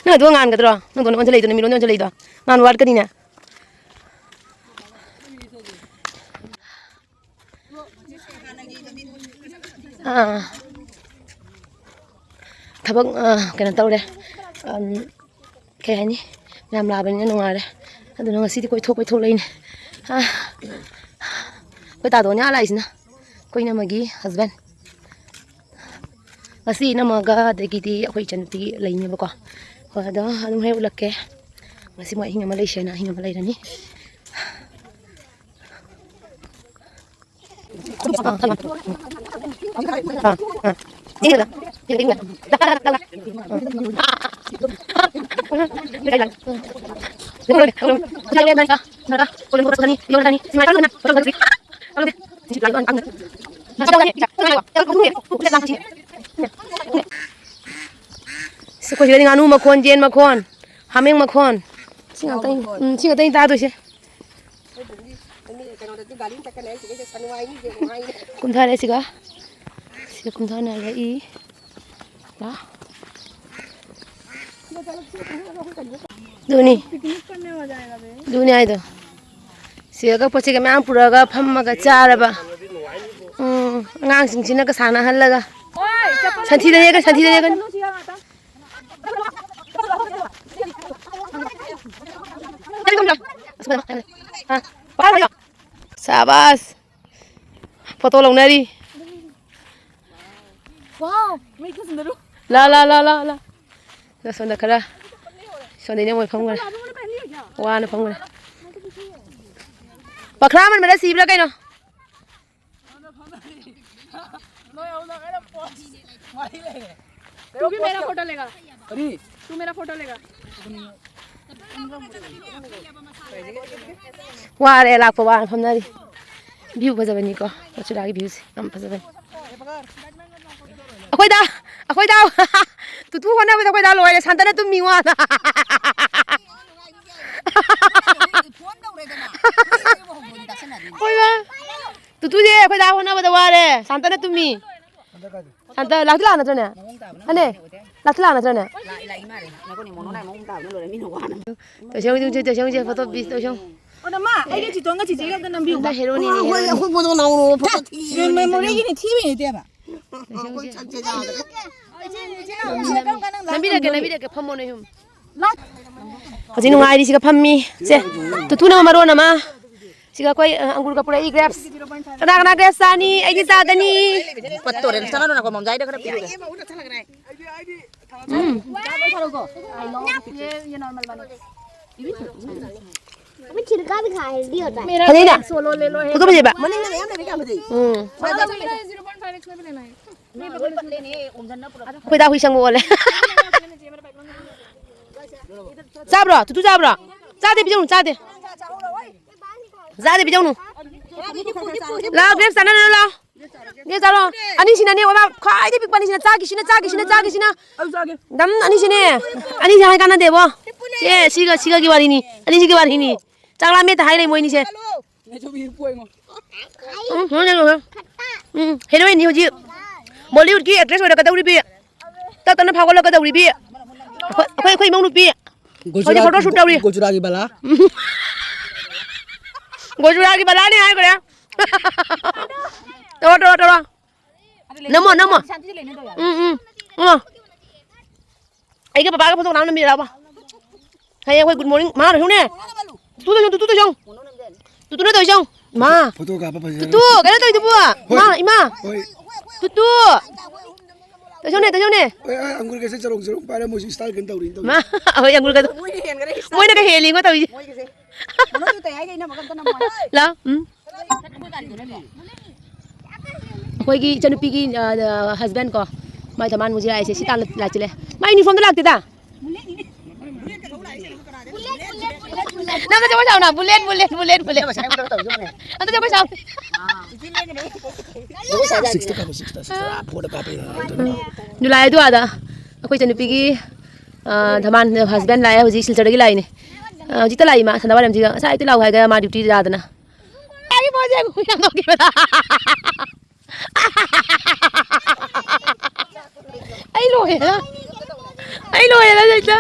ꯅꯪ ꯑꯗꯨꯒ ꯉꯥꯟꯒꯗ꯭ꯔꯣ? ꯅꯪꯗꯣ ꯑꯣꯟꯁꯤꯜꯂꯛꯏꯗꯣ, ꯅꯨꯃꯤꯠꯂꯣꯟꯗ ꯑꯣꯟꯁꯤꯜꯂꯛꯏꯗꯣ꯫ ꯉꯥꯟ ꯋꯥꯠꯀꯅꯤꯅꯦ꯫ ꯑꯥ꯫ ꯊꯕꯛ, ꯑ, ꯀꯩꯅꯣ ꯇꯧꯔꯦ꯫ ꯑꯝ, ꯀꯩ ꯍꯥꯏꯅꯤ? ꯃꯌꯥꯝ ꯂꯥꯛꯑꯕꯅꯤꯅ ꯅꯨꯡꯉꯥꯏꯔꯦ꯫ ꯑꯗꯨꯅ ꯉꯁꯤꯗꯤ ꯀꯣꯏꯊꯣꯛ ꯀꯣꯏꯊꯣꯛ ꯂꯩꯅꯦ꯫ ꯑ, ꯑꯩꯈꯣꯏ ꯇꯥꯗꯣꯅꯦ ꯑꯥ ꯂꯥꯛꯏꯁꯤꯅ꯫ ꯑꯩꯈꯣꯏ ꯏꯅꯝꯃꯒꯤ husband꯫ ꯉꯁꯤ ꯏꯅꯝꯃꯒ ꯑꯗꯒꯤꯗꯤ ꯑꯩꯈꯣꯏ ꯏꯆꯟꯅꯨꯄꯤ ꯂꯩꯅꯦꯕꯀꯣ꯫ ꯍꯣꯏ, ꯑꯗꯣ ꯑꯗꯨꯝ ꯍꯦꯛ ꯎꯠꯂꯛꯀꯦ꯫ ꯉꯁꯤ ꯃꯣꯏ ꯑꯍꯤꯡ ꯑꯃ ꯂꯩꯁꯦꯅ ꯑꯍꯤꯡ ꯑꯃ ꯂꯩꯔꯅꯤ꯫ ꯑꯩꯈꯣꯏ ꯁꯤꯗꯗꯤ ꯉꯥꯅꯨ ꯃꯈꯣꯟ, ꯌꯦꯟ ꯃꯈꯣꯟ, ꯍꯥꯃꯦꯡ ꯃꯈꯣꯟ, ꯁꯤ ꯉꯥꯛꯇꯅꯤ꯫ ꯎꯝ, ꯁꯤ ꯉꯥꯛꯇꯅꯤ ꯇꯥꯗꯣꯏꯁꯦ꯫ ꯀꯨꯝꯊꯔꯦ ꯁꯤꯒ꯫ ꯁꯤꯒ ꯀꯨꯝꯊꯅꯔꯛꯏ꯫ ꯂꯥ꯫ ꯑꯗꯨꯅꯤ꯫ ꯑꯗꯨꯅꯤ ꯍꯥꯏꯗꯣ꯫ ꯁꯤꯒ ꯄꯣꯠ ꯆꯩꯒ ꯃꯌꯥꯝ ꯄꯨꯔꯛꯑꯒ ꯐꯝꯃꯒ ꯆꯥꯔꯕ꯫ ꯎꯝ, ꯑꯉꯥꯡꯁꯤꯡꯁꯤꯅꯒ ꯁꯥꯟꯅꯍꯜꯂꯒ꯫ ꯁꯟꯊꯤꯗꯅꯦꯒ, ꯁꯟꯊꯤꯗꯅꯦꯒ꯫ ꯁꯥꯕꯥꯁ꯫ ꯐꯣꯇꯣ ꯂꯧꯅꯔꯤ꯫ Wow, ꯃꯩ ꯊꯥꯖꯤꯟꯗꯔꯣ꯫ ꯂꯥ, ꯂꯥ, ꯂꯥ, ꯂꯥ, ꯂꯥ꯫ ꯁꯣꯝꯗ ꯈꯔ, ꯁꯣꯝꯗ ꯏꯅꯝꯃ ꯐꯝꯈ꯭ꯔꯦ꯫ ꯋꯥꯅ ꯐꯝꯈ꯭ꯔꯦ꯫ ꯄꯈ꯭ꯔꯥ ꯃꯟꯕꯗ ꯁꯤꯕ꯭ꯔꯥ ꯀꯩꯅꯣ? ꯅꯣꯏ ꯑꯍꯨꯝꯅ ꯀꯟꯅ ꯄꯣꯁ ꯃꯔꯤ ꯂꯩꯔꯦ꯫ तू भी मेरा फोटो लेगा। अरे। तू मेरा फोटो लेगा। ꯋꯥꯔꯦ ꯂꯥꯛꯄ ꯋꯥꯅ ꯐꯝꯅꯔꯤ꯫ View ꯐꯖꯕꯅꯤꯀꯣ, ꯃꯆꯨꯔꯥꯒꯤ viewꯁꯦ ꯌꯥꯝ ꯐꯖꯕꯅꯤ꯫ ꯑꯩꯈꯣꯏꯗ, ꯑꯩꯈꯣꯏꯗ꯫ ꯇꯨꯇꯨ ꯍꯣꯠꯅꯕꯗ ꯑꯩꯈꯣꯏꯗ ꯂꯣꯏꯔꯦ, ꯁꯥꯟꯇꯅ ꯇꯨꯝꯃꯤ ꯋꯥꯅ꯫ ꯐꯣꯟ ꯇꯧꯔꯦꯗꯅ꯫ ꯍꯣꯏꯕ꯫ ꯇꯨꯇꯨꯁꯦ ꯑꯩꯈꯣꯏꯗ ꯍꯣꯠꯅꯕꯗ ꯋꯥꯔꯦ, ꯁꯥꯟꯇꯅ ꯇꯨꯝꯃꯤ꯫ ꯁꯥꯟꯇ, ꯂꯥꯛꯇꯤ ꯂꯥꯛ ꯅꯠꯇ꯭ꯔꯅꯦ? ꯍꯅꯦ? ꯂꯥꯛꯇꯤ ꯂꯥꯛ ꯅꯠꯇ꯭ꯔꯅꯦ? ꯂꯥꯛꯏ, ꯂꯥꯛꯏ ꯃꯥꯜꯂꯦ꯫ ꯉꯥꯏꯈꯣꯅꯦ, ꯃꯣꯅꯣꯅ ꯃꯑꯣꯡ ꯇꯥꯕꯅ ꯂꯣꯏꯔꯦ, ꯃꯤꯅ ꯋꯥꯅ꯫ ꯇꯧꯁꯦ, ꯇꯧꯁꯦ, ꯇꯧꯁꯦ, photo piece ꯇꯧꯁꯦ꯫ ꯑꯣ, ꯅꯃꯥ, ꯑꯩꯒ ꯆꯤꯇꯣꯟꯒ ꯆꯤꯆꯦꯒ ꯑꯝꯇ ꯅꯝꯕꯤꯌꯨ꯫ ꯍꯦꯔꯣꯅꯤꯅꯦ, ꯍꯣꯏ, ꯍꯦꯔꯣꯅꯤ꯫ ꯑꯩꯈꯣꯏ ꯐꯣꯇꯣ ꯅꯝꯍꯧꯔꯣ, ꯐꯣꯇꯣ ꯊꯤ꯫ ꯃꯦꯃꯣꯔꯤꯒꯤꯅꯤ, ꯊꯤꯕꯩ ꯅꯠꯇꯦꯕ꯫ ꯇꯧꯁꯦ, ꯇꯧꯁꯦ꯫ ꯅꯝꯕꯤꯔꯒꯦ, ꯅꯝꯕꯤꯔꯒꯦ, ꯐꯝꯃꯣ ꯅꯣꯏ ꯑꯍꯨꯝ꯫ ꯍꯧꯖꯤꯛ ꯅꯨꯡꯉꯥꯏꯔꯤꯁꯤꯒ ꯐꯝꯃꯤ꯫ ꯁꯦ, ꯇꯨꯇꯨꯅ ꯃꯔꯣꯟ ꯑꯃ꯫ ꯁꯤꯒ ꯑꯩꯈꯣꯏ, ꯑ, ꯑꯪꯒꯨꯔꯒ ꯄꯨꯔꯛꯏ, grapes꯫ ꯀꯅꯥ ꯀꯅꯥ grapes ꯆꯥꯅꯤ? ꯑꯩꯗꯤ ꯆꯥꯗꯅꯤ꯫ ꯄꯠꯇꯣꯔꯦ, ꯆꯠꯂꯣ ꯅꯀꯣ, ꯃꯝꯖꯥꯏꯗ ꯈꯔ ꯄꯤꯔꯨꯔꯦ꯫ ꯎꯝ꯫ अभी छिलका भी खा, हेल्दी होता है। ꯐꯖꯩꯅ? ꯐꯣꯇꯣ ꯐꯖꯩꯕ? ꯎꯝ꯫ ꯑꯩꯈꯣꯏ ꯗꯥ ꯍꯨꯏ ꯁꯪꯕ ꯑꯣꯜꯂꯦ꯫ ꯆꯥꯕ꯭ꯔꯣ? ꯇꯨꯇꯨ ꯆꯥꯕ꯭ꯔꯣ? ꯆꯥꯗꯦ, ꯄꯤꯖꯧꯅꯨ, ꯆꯥꯗꯦ꯫ ꯆꯥꯗꯦ, ꯄꯤꯖꯧꯅꯨ꯫ ꯂꯥꯎ, grapes ꯆꯥꯅꯔꯣ, ꯂꯥꯎ꯫ ꯅꯦ ꯆꯥꯔꯣ꯫ ꯑꯅꯤꯁꯤꯅꯅꯦ, ꯑꯣ, ꯃꯥ ꯈ꯭ꯋꯥꯏꯗꯒꯤ ꯄꯤꯛꯄ ꯑꯅꯤꯁꯤꯅ ꯆꯥꯈꯤꯁꯤꯅ, ꯆꯥꯈꯤꯁꯤꯅ, ꯆꯥꯈꯤꯁꯤꯅ꯫ ꯑꯩ ꯆꯥꯒꯦ꯫ ꯗꯝ ꯑꯅꯤꯁꯤꯅꯦ꯫ ꯑꯅꯤꯁꯤ ꯍꯥꯏ ꯀꯥꯟꯅꯗꯦꯕꯣ꯫ ꯁꯦ, ꯁꯤꯒ, ꯁꯤꯒꯒꯤ ꯋꯥꯔꯤꯅꯤ꯫ ꯑꯅꯤꯁꯤꯒꯤ ꯋꯥꯔꯤꯅꯤ꯫ ꯆꯥꯛ ꯂꯥꯝꯃꯦ ꯇ ꯍꯥꯏ ꯂꯩ ꯃꯣꯏ ꯑꯅꯤꯁꯦ꯫ ꯎꯝ, ꯎꯝ, ꯎꯝ꯫ ꯎꯝ, heroine ꯅꯤ ꯍꯧꯖꯤꯛ꯫ Bollywood ꯀꯤ actress ꯑꯣꯏꯔꯛꯀꯗꯧꯔꯤꯕꯤ꯫ ꯇꯞ ꯇꯞꯅ ꯐꯥꯎꯒꯠꯂꯛꯀꯗꯧꯔꯤꯕꯤ꯫ ꯑꯩꯈꯣꯏ, ꯑꯩꯈꯣꯏ, ꯑꯩꯈꯣꯏ ꯏꯃꯧ ꯅꯨꯄꯤ꯫ ꯍꯧꯖꯤꯛ ꯒꯨꯖꯔꯥꯠ, photo shoot ꯇꯧꯔꯤ꯫ ꯒꯨꯖꯔꯥꯠꯀꯤ ꯕꯂꯥ꯫ ꯒꯨꯖꯔꯥꯠꯀꯤ ꯕꯂꯥꯅꯦ ꯍꯥꯏꯈ꯭ꯔꯦ꯫ ꯇꯧꯔꯣ, ꯇꯧꯔꯣ, ꯇꯧꯔꯣ꯫ ꯅꯝꯃꯣ, ꯅꯝꯃꯣ꯫ ꯎꯝ, ꯎꯝ꯫ ꯎꯝ꯫ ꯑꯩꯒ ꯄꯄꯥꯒ photo ꯀꯅꯥꯝ ꯅꯝꯕꯤꯔꯕ? ꯍꯌꯦꯡ ꯑꯩꯈꯣꯏ good morning꯫ ꯃꯥ ꯂꯣꯏꯁꯧꯅꯦ꯫ ꯇꯨꯇꯨ ꯇꯧꯁꯧ, ꯇꯨꯇꯨ ꯇꯧꯁꯧ꯫ ꯇꯨꯇꯨꯅ ꯇꯧꯁꯧ꯫ ꯃꯥ꯫ Photo ꯀꯥꯞꯄ ꯐꯖꯔꯦ꯫ ꯇꯨꯇꯨ, ꯀꯩꯅꯣ ꯇꯧꯔꯤꯗꯨꯕꯨ? ꯍꯣꯏ꯫ ꯃꯥ, ꯏꯃꯥ꯫ ꯍꯣꯏ꯫ ꯇꯨꯇꯨ꯫ ꯇꯧꯁꯧꯅꯦ, ꯇꯧꯁꯧꯅꯦ꯫ ꯍꯣꯏ, ꯑ, ꯑꯪꯒꯨꯔꯒꯁꯦ ꯆꯔꯣꯡ ꯆꯔꯣꯡ ꯄꯥꯏꯔ ꯃꯣꯏꯁꯨ style ꯀꯩꯅꯣ ꯇꯧꯔꯤꯅꯤ ꯇꯧꯔꯤ꯫ ꯃꯥ, ꯍꯣꯏ, ꯑꯪꯒꯨꯔꯒꯗꯣ꯫ ꯃꯣꯏꯅ ꯍꯦꯟꯈ꯭ꯔꯦ style꯫ ꯃꯣꯏꯅꯒ ꯍꯦꯜꯂꯤꯉꯣ ꯇꯧꯔꯤꯁꯦ꯫ ꯃꯣꯏꯒꯤꯁꯦ꯫ ꯃꯅꯨꯡꯗ ꯇꯩ ꯍꯥꯏꯒꯦ ꯏꯅꯝꯃ ꯑꯝꯇ ꯅꯝꯃꯣ꯫ ꯂꯥꯎ꯫ ꯎꯝ꯫ ꯑꯩꯈꯣꯏꯒꯤ ꯏꯆꯟꯅꯨꯄꯤꯒꯤ, ꯑ, ꯑ, husband ꯀꯣ, ꯃꯥꯏ ꯊꯝꯕꯥꯜ ꯃꯨꯖꯤꯔꯥ ꯍꯥꯏꯁꯦ ꯁꯤ ꯇꯥꯟꯅ ꯂꯥꯛꯁꯤꯜꯂꯦ꯫ ꯃꯥꯏ uniformꯗ ꯂꯥꯛꯇꯦꯗ꯫ ꯅꯪ ꯖꯒꯣꯏ ꯁꯥꯎꯅ, bullet, bullet, bullet, bullet꯫ ꯑꯝꯇ ꯖꯒꯣꯏ ꯁꯥꯎ꯫ Sixꯇ ꯀꯥꯞꯄꯣ, sixꯇ, sixꯇ꯫ ꯑꯥ, fourꯗ ꯀꯥꯞꯄꯦ꯫ ꯖꯨꯂꯥꯏ ꯑꯗꯨꯋꯥꯏꯗ ꯑꯩꯈꯣꯏ ꯏꯆꯟꯅꯨꯄꯤꯒꯤ, ꯑ, ꯊꯝꯕꯥꯜ husband ꯂꯥꯛꯑꯦ, ꯍꯧꯖꯤꯛ ꯁꯤꯜꯆꯔꯗꯒꯤ ꯂꯥꯛꯏꯅꯦ꯫ ꯑ, ꯍꯧꯖꯤꯛꯇ ꯂꯥꯛꯏ ꯃꯥ, ꯁꯟꯗꯥꯕꯥꯏꯔꯝꯁꯤꯒ꯫ ꯉꯁꯥꯏ ꯑꯌꯨꯛꯇ ꯂꯥꯛꯑꯣ ꯍꯥꯏꯔꯒ ꯃꯥ duty ꯇꯥꯗꯅ꯫ ꯑꯩ ꯄꯣꯠꯁꯦ ꯌꯥꯝ ꯅꯣꯛꯅꯤꯡꯕꯗ꯫ ꯑꯩ ꯂꯣꯏꯔꯦꯗ꯫ ꯑꯩ ꯂꯣꯏꯔꯦꯗ, ꯖꯩꯇ꯫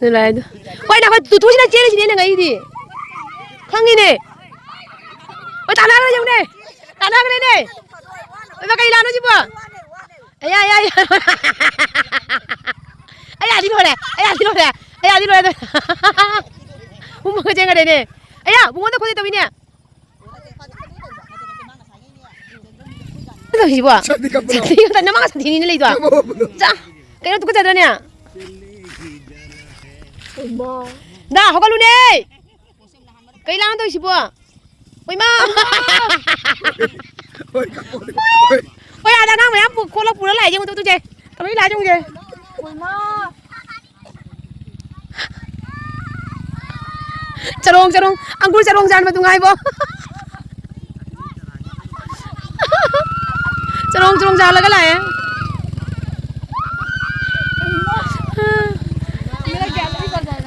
ꯑꯗꯨ ꯂꯥꯛꯑꯦ ꯑꯗꯨ꯫ ꯍꯣꯏ, ꯅꯈꯣꯏ ꯇꯨ-, ꯇꯨꯁꯤꯅ ꯆꯦꯜꯂꯤꯁꯤꯅꯦ ꯅꯪ ꯑꯩꯗꯤ꯫ ꯈꯪꯉꯤꯅꯦ꯫ ꯍꯣꯏ, ꯇꯥꯟꯅꯈ꯭ꯔꯦ ꯌꯦꯡꯉꯨꯅꯦ꯫ ꯇꯥꯟꯅꯈ꯭ꯔꯦꯅꯦ꯫ ꯏꯃꯥ, ꯀꯩ ꯂꯥꯟꯅꯣ ꯁꯤꯕꯣ? ꯑꯌꯥ, ꯑꯌꯥ, ꯑꯌꯥ꯫ ꯑꯌꯥꯗꯤ ꯂꯣꯏꯔꯦ꯫ ꯑꯌꯥꯗꯤ ꯂꯣꯏꯔꯦ꯫ ꯑꯌꯥꯗꯤ ꯂꯣꯏꯔꯦ꯫ ꯍꯨꯝꯃꯒ ꯆꯦꯟꯈ꯭ꯔꯦꯅꯦ꯫ ꯑꯌꯥ, ꯕꯨꯡꯉꯣꯗ ꯈꯣꯠꯇꯦ ꯇꯧꯏꯅꯦ꯫ ꯇꯧꯔꯤꯁꯤꯕꯣ? ꯁꯛꯇꯤ ꯀꯞꯄ꯭ꯔꯣ? ꯁꯛꯇꯤ ꯀꯞꯇ-, ꯅꯃꯥ ꯁꯛꯇꯤꯅꯤꯅꯦ ꯂꯩꯗꯣ꯫ ꯀꯞꯄ ꯍꯧꯔꯛꯄꯗꯣ꯫ ꯆꯥ, ꯀꯩꯅꯣ ꯇꯨꯀꯠꯆꯗ꯭ꯔꯅꯦ? ꯗꯥ, ꯍꯧꯒꯠꯂꯨꯅꯦ! ꯀꯩ ꯂꯥꯡꯗꯣꯏꯁꯤꯕꯣ? ꯍꯣꯏ, ꯃꯥ! ꯍꯣꯏ, ꯀꯞꯄꯣ꯫ ꯍꯣꯏ꯫ ꯍꯣꯏ, ꯑꯥꯗ ꯑꯉꯥꯡ ꯃꯌꯥꯝ ꯄꯨ-, ꯈꯣꯠꯂ ꯄꯨꯔ ꯂꯥꯛꯑꯦ, ꯌꯦꯡꯉꯨ, ꯇꯨ, ꯇꯨ, ꯇꯨꯁꯦ꯫ ꯀꯃꯥꯏ ꯂꯥꯛꯑꯦ, ꯌꯦꯡꯉꯨꯁꯦ꯫ ꯆꯔꯣꯡ, ꯆꯔꯣꯡ, ꯑꯪꯒꯨꯔ ꯆꯔꯣꯡ ꯆꯥꯟꯕꯗꯨ ꯉꯥꯏꯕꯣ꯫ ꯆꯔꯣꯡ, ꯆꯔꯣꯡ ꯆꯥꯜꯂꯒ ꯂꯥꯛꯑꯦ꯫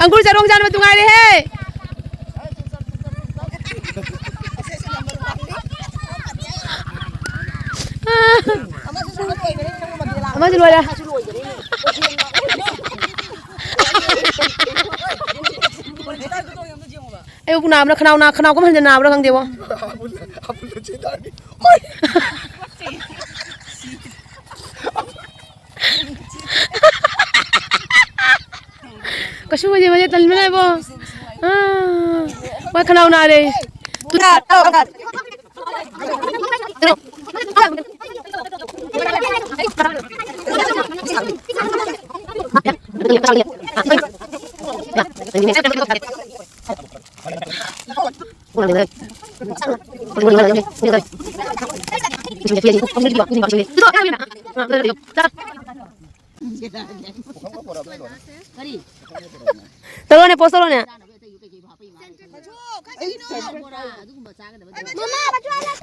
ꯑꯪꯒꯨꯔ ꯆꯔꯣꯡ ꯆꯥꯟꯕꯗꯨ ꯉꯥꯏꯔꯦꯍꯦ꯫ ꯑꯃꯁꯨ ꯂꯣꯏꯔꯦ꯫ ꯑꯩꯕꯨ ꯅꯥꯕ꯭ꯔꯥ, ꯈꯅꯥꯎ ꯅꯥ-, ꯈꯅꯥꯎ ꯀꯃꯥꯏꯅ ꯅꯥꯕ꯭ꯔꯥ ꯈꯪꯗꯦꯕꯣ꯫ ꯀꯩꯁꯨ ꯃꯁꯦ ꯃꯁꯦ ꯇꯟꯕꯅ ꯏꯕꯣ꯫ ꯑꯥ, ꯃꯥ ꯈꯅꯥꯎ ꯅꯥꯔꯦ꯫ ꯇꯧꯔꯣꯅꯦ, post ꯇꯧꯔꯣꯅꯦ꯫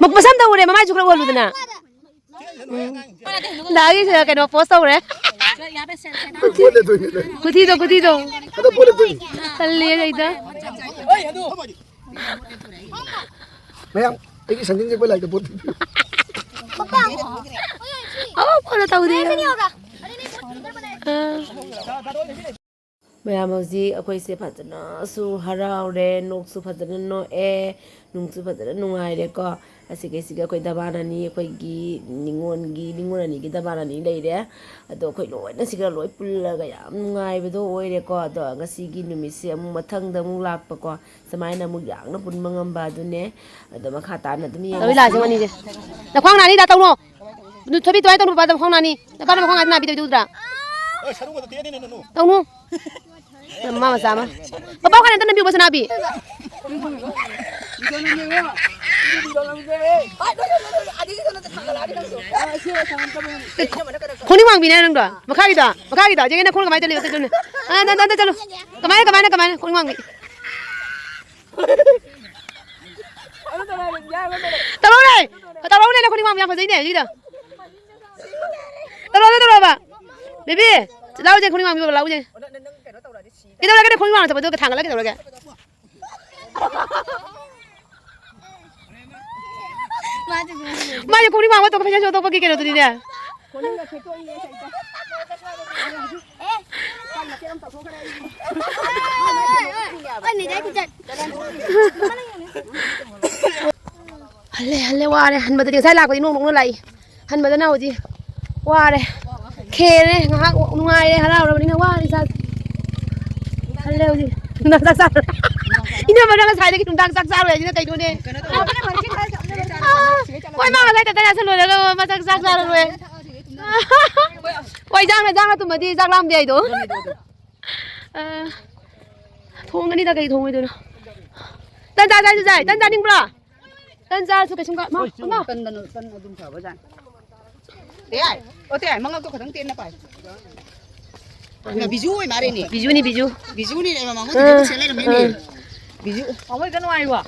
ꯃ-, ꯃꯁꯝ ꯇꯧꯔꯦ, ꯃꯃꯥꯏꯁꯨ ꯈꯔ ꯑꯣꯜꯂꯨꯗꯅ꯫ ꯎꯝ꯫ ꯗꯥꯒꯤꯁꯤꯅ ꯀꯩꯅꯣ post ꯇꯧꯔꯦ꯫ ꯄꯣꯠ ꯂꯦꯞꯇꯣꯏꯅꯤ, ꯂꯦꯞ-꯫ ꯈꯨꯊꯤꯗꯣ, ꯈꯨꯊꯤꯗꯣ꯫ ꯑꯗꯣ ꯄꯣꯠ ꯂꯦꯞꯇꯣꯏꯅꯤ꯫ ꯇꯜꯂꯦ ꯑꯩꯗ꯫ ꯃꯌꯥꯝ, ꯑꯩꯒꯤ ꯁꯟꯖꯤꯟ ꯌꯦꯛꯄ ꯂꯥꯏꯔꯤꯛꯇ ꯄꯣꯠ ꯄꯤꯕꯤꯌꯨ꯫ ꯑꯃ ꯐꯣꯟꯗ ꯇꯧꯗꯦ꯫ ꯑꯥ꯫ ꯃꯌꯥꯝ, ꯍꯧꯖꯤꯛ ꯑꯩꯈꯣꯏꯁꯦ ꯐꯖꯅꯁꯨ ꯍꯔꯥꯎꯔꯦ, ꯅꯣꯛꯁꯨ ꯐꯖꯅ ꯅꯣꯛꯑꯦ, ꯅꯨꯡꯁꯨ ꯐꯖꯅ ꯅꯨꯡꯉꯥꯏꯔꯦꯀꯣ꯫ ꯑꯁꯤꯈꯩꯁꯤꯒ ꯑꯩꯈꯣꯏ ꯗꯕꯥ ꯅꯥꯅꯤ, ꯑꯩꯈꯣꯏꯒꯤ ꯅꯤꯉꯣꯜꯒꯤ, ꯅꯤꯉꯣꯜ ꯑꯅꯤꯒꯤ ꯗꯕꯥ ꯅꯥꯅꯤ ꯂꯩꯔꯦ꯫ ꯑꯗꯣ ꯑꯩꯈꯣꯏ ꯂꯣꯏꯅ ꯁꯤꯒ ꯂꯣꯏ ꯄꯨꯜꯂꯒ ꯌꯥꯝ ꯅꯨꯡꯉꯥꯏꯕꯗꯣ ꯑꯣꯏꯔꯦꯀꯣ꯫ ꯑꯗꯣ ꯉꯁꯤꯒꯤ ꯅꯨꯃꯤꯠꯁꯦ ꯑꯃꯨꯛ ꯃꯊꯪꯗ ꯑꯃꯨꯛ ꯂꯥꯛꯄꯀꯣ, ꯁꯨꯃꯥꯏꯅ ꯑꯃꯨꯛ ꯌꯥꯡꯅ ꯄꯨꯟꯕ ꯉꯝꯕ ꯑꯗꯨꯅꯦ꯫ ꯑꯗꯣ ꯃꯈꯥ ꯇꯥꯅ ꯑꯗꯨꯝ ꯌꯦꯡꯉꯁꯤ꯫ ꯂꯥꯛꯑꯁꯦ ꯃꯅꯤꯁꯦ꯫ ꯅꯈ꯭ꯋꯥꯡ ꯅꯥꯅꯤꯗ, ꯇꯧꯅꯣ꯫ ꯅꯨ-, ꯊꯣꯏꯕꯤ, ꯑꯗꯨꯃꯥꯏꯅ ꯇꯧꯅꯨ, ꯄꯥꯗ ꯃꯈꯣꯡ ꯅꯥꯅꯤ꯫ ꯅꯄꯥꯅ ꯃꯈꯣꯡ ꯅꯥꯅꯤ, ꯅꯥꯕꯤꯗ ꯎꯗ꯭ꯔꯥ? ꯇꯧꯅꯨ꯫ ꯃꯃꯥ ꯃꯆꯥ ꯑꯃ꯫ ꯄꯄꯥ ꯈꯔ ꯑꯝꯇ ꯅꯝꯕꯤꯌꯨ, ꯁꯅꯥꯕꯤ꯫ ꯈꯣꯡꯅꯤꯡ ꯋꯥꯡꯕꯤꯅꯦ ꯅꯪꯗꯣ꯫ ꯃꯈꯥꯒꯤꯗꯣ, ꯃꯈꯥꯒꯤꯗꯣ꯫ ꯌꯦꯡꯒꯦ ꯅꯪ ꯈꯣꯡ ꯀꯃꯥꯏꯅ ꯆꯠꯂꯤꯕ, ꯆꯠꯂꯨꯅꯦ꯫ ꯑ, ꯑ, ꯑ, ꯑ, ꯆꯠꯂꯨ꯫ ꯀꯃꯥꯏꯅ, ꯀꯃꯥꯏꯅ, ꯀꯃꯥꯏꯅ? ꯈꯣꯡꯅꯤꯡ ꯋꯥꯡꯕꯤ꯫ ꯇꯧꯔꯛꯎꯅꯦ꯫ ꯇꯧꯔꯛꯎꯅꯦ, ꯅꯪ ꯈꯣꯡꯅꯤꯡ ꯋꯥꯡꯕꯤ ꯌꯥꯝ ꯐꯖꯩꯅꯦ, ꯍꯧꯖꯤꯛꯀꯤꯗꯣ꯫ ꯇꯧꯔꯛꯑꯣ, ꯇꯧꯔꯛꯑꯣꯕ꯫ ꯕꯦꯕꯤ, ꯂꯥꯛꯎꯁꯦ, ꯈꯣꯡꯅꯤꯡ ꯋꯥꯡꯕꯤ ꯂꯥꯛꯎꯁꯦ꯫ ꯀꯩꯗꯧꯔꯒꯦ, ꯅꯪ ꯈꯣꯡꯅꯤꯡ ꯋꯥꯡꯅ ꯆꯠꯄꯗꯣ ꯊꯥꯡꯒꯠꯂ ꯀꯩꯗꯧꯔꯒꯦ? ꯃꯥꯁꯦ ꯈꯣꯡꯅꯤꯡ ꯋꯥꯡꯕ ꯇꯣꯛꯄ ꯐꯦꯁꯟ ꯁꯣ ꯇꯣꯛꯄꯒꯤ ꯀꯩꯅꯣꯗꯨꯅꯤꯅꯦ꯫ ꯍꯜꯂꯦ, ꯍꯜꯂꯦ, ꯋꯥꯔꯦ꯫ ꯍꯟꯕꯗꯗꯤ ꯉꯁꯥꯏ ꯂꯥꯛꯄꯗꯤ ꯅꯣꯡ ꯅꯣꯡꯅ ꯂꯥꯛꯏ꯫ ꯍꯟꯕꯗꯅ ꯍꯧꯖꯤꯛ ꯋꯥꯔꯦ꯫ ꯈꯦꯔꯦ꯫ ꯉꯥꯏꯍꯥꯛ ꯅꯨꯡꯉꯥꯏꯔꯦ, ꯍꯔꯥꯎꯔꯕꯅꯤꯅ ꯋꯥꯔꯦ ꯏꯁꯥꯁꯦ꯫ ꯍꯜꯂꯦ ꯍꯧꯖꯤꯛ꯫ ꯅꯨꯡꯗꯥꯡ ꯆꯥꯛ ꯆꯥꯔꯣꯏ꯫ ꯏꯅꯝꯃ ꯅꯪ ꯉꯁꯥꯏꯗꯒꯤ ꯅꯨꯡꯗꯥꯡ ꯆꯥꯛ ꯆꯥꯔꯣꯏ ꯍꯥꯏꯁꯤꯅ ꯀꯩꯅꯣꯅꯦ? ꯍꯣꯏ, ꯃꯥ ꯉꯁꯥꯏ ꯇꯞ ꯇꯞ ꯆꯥꯁꯤꯜꯂꯨꯔꯒ ꯃꯥ ꯆꯥꯛ ꯆꯥꯛ ꯆꯥꯔꯔꯣꯏ꯫ ꯍꯣꯏ, ꯏꯟꯖꯥꯡꯅ, ꯏꯟꯖꯥꯡꯅ ꯇꯨꯝꯃꯗꯤ ꯆꯥꯛ ꯂꯥꯝꯗꯦ ꯍꯥꯏꯗꯣ꯫ ꯑ, ꯊꯣꯡꯒꯅꯤꯗ, ꯀꯩ ꯊꯣꯡꯉꯣꯏꯗꯣꯏꯅꯣ? ꯇꯟ ꯆꯥ ꯆꯥꯏꯁꯨ ꯆꯥꯏ꯫ ꯇꯟ ꯆꯥꯅꯤꯡꯕ꯭ꯔꯣ? ꯇꯟ ꯆꯥꯔꯁꯨ ꯀꯩꯁꯨꯝ ꯀꯥ-, ꯃꯥ, ꯍꯣꯏ, ꯆꯨꯝꯃꯤ꯫ ꯃꯥ꯫ ꯇꯟꯗꯅ, ꯇꯟ ꯑꯗꯨꯝ ꯐꯕꯖꯥꯠꯅꯤ꯫ ꯇꯌꯥꯏ, ꯑꯣ, ꯇꯌꯥꯏ, ꯃꯉꯛꯇꯣ ꯈꯇꯪ ꯇꯦꯟꯅ ꯄꯥꯏ꯫ ꯕꯤꯖꯨ ꯑꯣꯏ ꯃꯥꯜꯂꯦꯅꯦ꯫ ꯕꯤꯖꯨꯅꯤ, ꯕꯤꯖꯨ꯫ ꯕꯤꯖꯨꯅꯤꯅꯦ, ꯃꯉꯣꯟꯗ ꯑꯥ, ꯁꯦꯠ ꯂꯩꯔꯝꯃꯦꯅꯦ꯫ ꯑꯥ꯫ ꯕꯤꯖꯨ꯫ ꯃꯉꯣꯟꯗ ꯅꯨꯡꯉꯥꯏꯕ꯫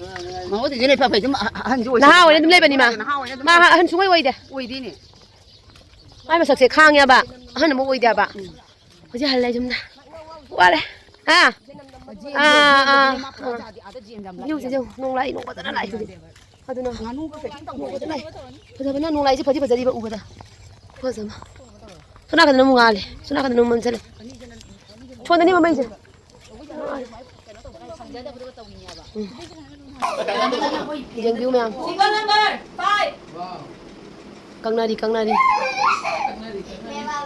ꯃꯉꯣꯟꯗ ꯁꯦꯠ ꯂꯩ ꯐ-, ꯐꯩ, ꯑꯗꯨꯝ ꯑꯍ-, ꯑꯍꯟꯁꯨ ꯑꯣꯏꯁꯜꯂꯦ꯫ ꯅꯍꯥ ꯑꯣꯏꯅ ꯑꯗꯨꯝ ꯂꯩꯕꯅꯤ ꯃꯥ꯫ ꯅꯍꯥ ꯑꯣꯏꯅ ꯑꯗꯨꯝ ꯃꯥ ꯂꯩ꯫ ꯑꯍꯟ ꯁꯨꯡꯑꯣꯏ ꯑꯣꯏꯗꯦ꯫ ꯑꯣꯏꯗꯦꯅꯦ꯫ ꯃꯥꯏ ꯃꯁꯛꯁꯦ ꯈꯥꯡꯉꯦꯕ꯫ ꯑꯍꯟ ꯑꯃ ꯑꯣꯏꯗꯦꯕ꯫ ꯎꯝ꯫ ꯍꯧꯖꯤꯛ ꯍꯜꯂꯦ ꯌꯨꯝꯗ꯫ ꯋꯥꯔꯦ꯫ ꯍꯥ? ꯑꯥ, ꯑꯥ, ꯑꯥ꯫ ꯌꯦꯡꯉꯨꯁꯦ, ꯌꯦꯡꯉꯨ꯫ ꯅꯣꯡ ꯂꯥꯛꯏ, ꯅꯣꯡ ꯐꯖꯅ ꯂꯥꯛꯏ ꯍꯧꯖꯤꯛ꯫ ꯑꯗꯨꯅ ꯉꯥꯅꯨꯒ ꯀꯩꯅꯣ ꯇꯧꯕ ꯐꯖꯕꯅ ꯅꯣꯡ ꯂꯥꯛꯏꯁꯦ ꯐꯗꯤ ꯐꯖꯔꯤꯕ ꯎꯕꯗ꯫ ꯐꯖꯕ꯫ ꯁꯣꯝ ꯅꯥꯀꯟꯗꯅ ꯑꯃꯨꯛ ꯉꯥꯜꯂꯦ꯫ ꯁꯣꯝ ꯅꯥꯀꯟꯗꯅ ꯑꯃꯨꯛ ꯃꯝꯁꯤꯜꯂꯦ꯫ ꯁꯣꯟꯗꯅꯤ ꯃꯃꯩꯁꯦ꯫ ꯎꯝ꯫ ꯌꯦꯡꯕꯤꯌꯨ ꯃꯌꯥꯝ꯫ Single number five. ꯀꯛꯅꯔꯤ, ꯀꯛꯅꯔꯤ꯫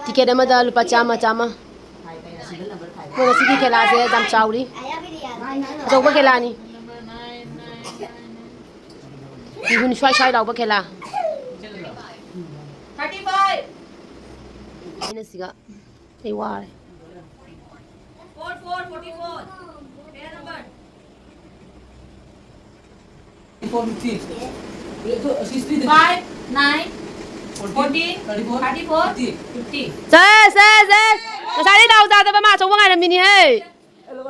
ꯇꯤꯀꯦꯠ ꯑꯃꯗ ꯂꯨꯄꯥ ꯆꯥꯝꯃ, ꯆꯥꯝꯃ꯫ ꯃꯣꯏ ꯉꯁꯤꯒꯤ ꯈꯦꯂꯥꯁꯦ ꯌꯥꯝ ꯆꯥꯎꯔꯤ꯫ ꯑꯆꯧꯕ ꯈꯦꯂꯥꯅꯤ꯫ ꯃꯤꯍꯨꯟ ꯁ꯭ꯋꯥꯏ ꯁ꯭ꯋꯥꯏ ꯂꯥꯎꯕ ꯈꯦꯂꯥ꯫ Thirty five. ꯑꯩꯅ ꯁꯤꯒ ꯑꯩ ꯋꯥꯔꯦ꯫ Four four forty four. Pair number. Four fifty. Five, nine, fourteen, thirty four, fifty. ꯁꯦ, ꯁꯦ, ꯁꯦ꯫ ꯉꯁꯥꯏꯗꯩ ꯗꯥꯎ ꯆꯥꯗꯕ ꯃꯥ ꯑꯆꯧꯕ ꯉꯥꯏꯔꯝꯃꯤꯅꯤꯍꯦ꯫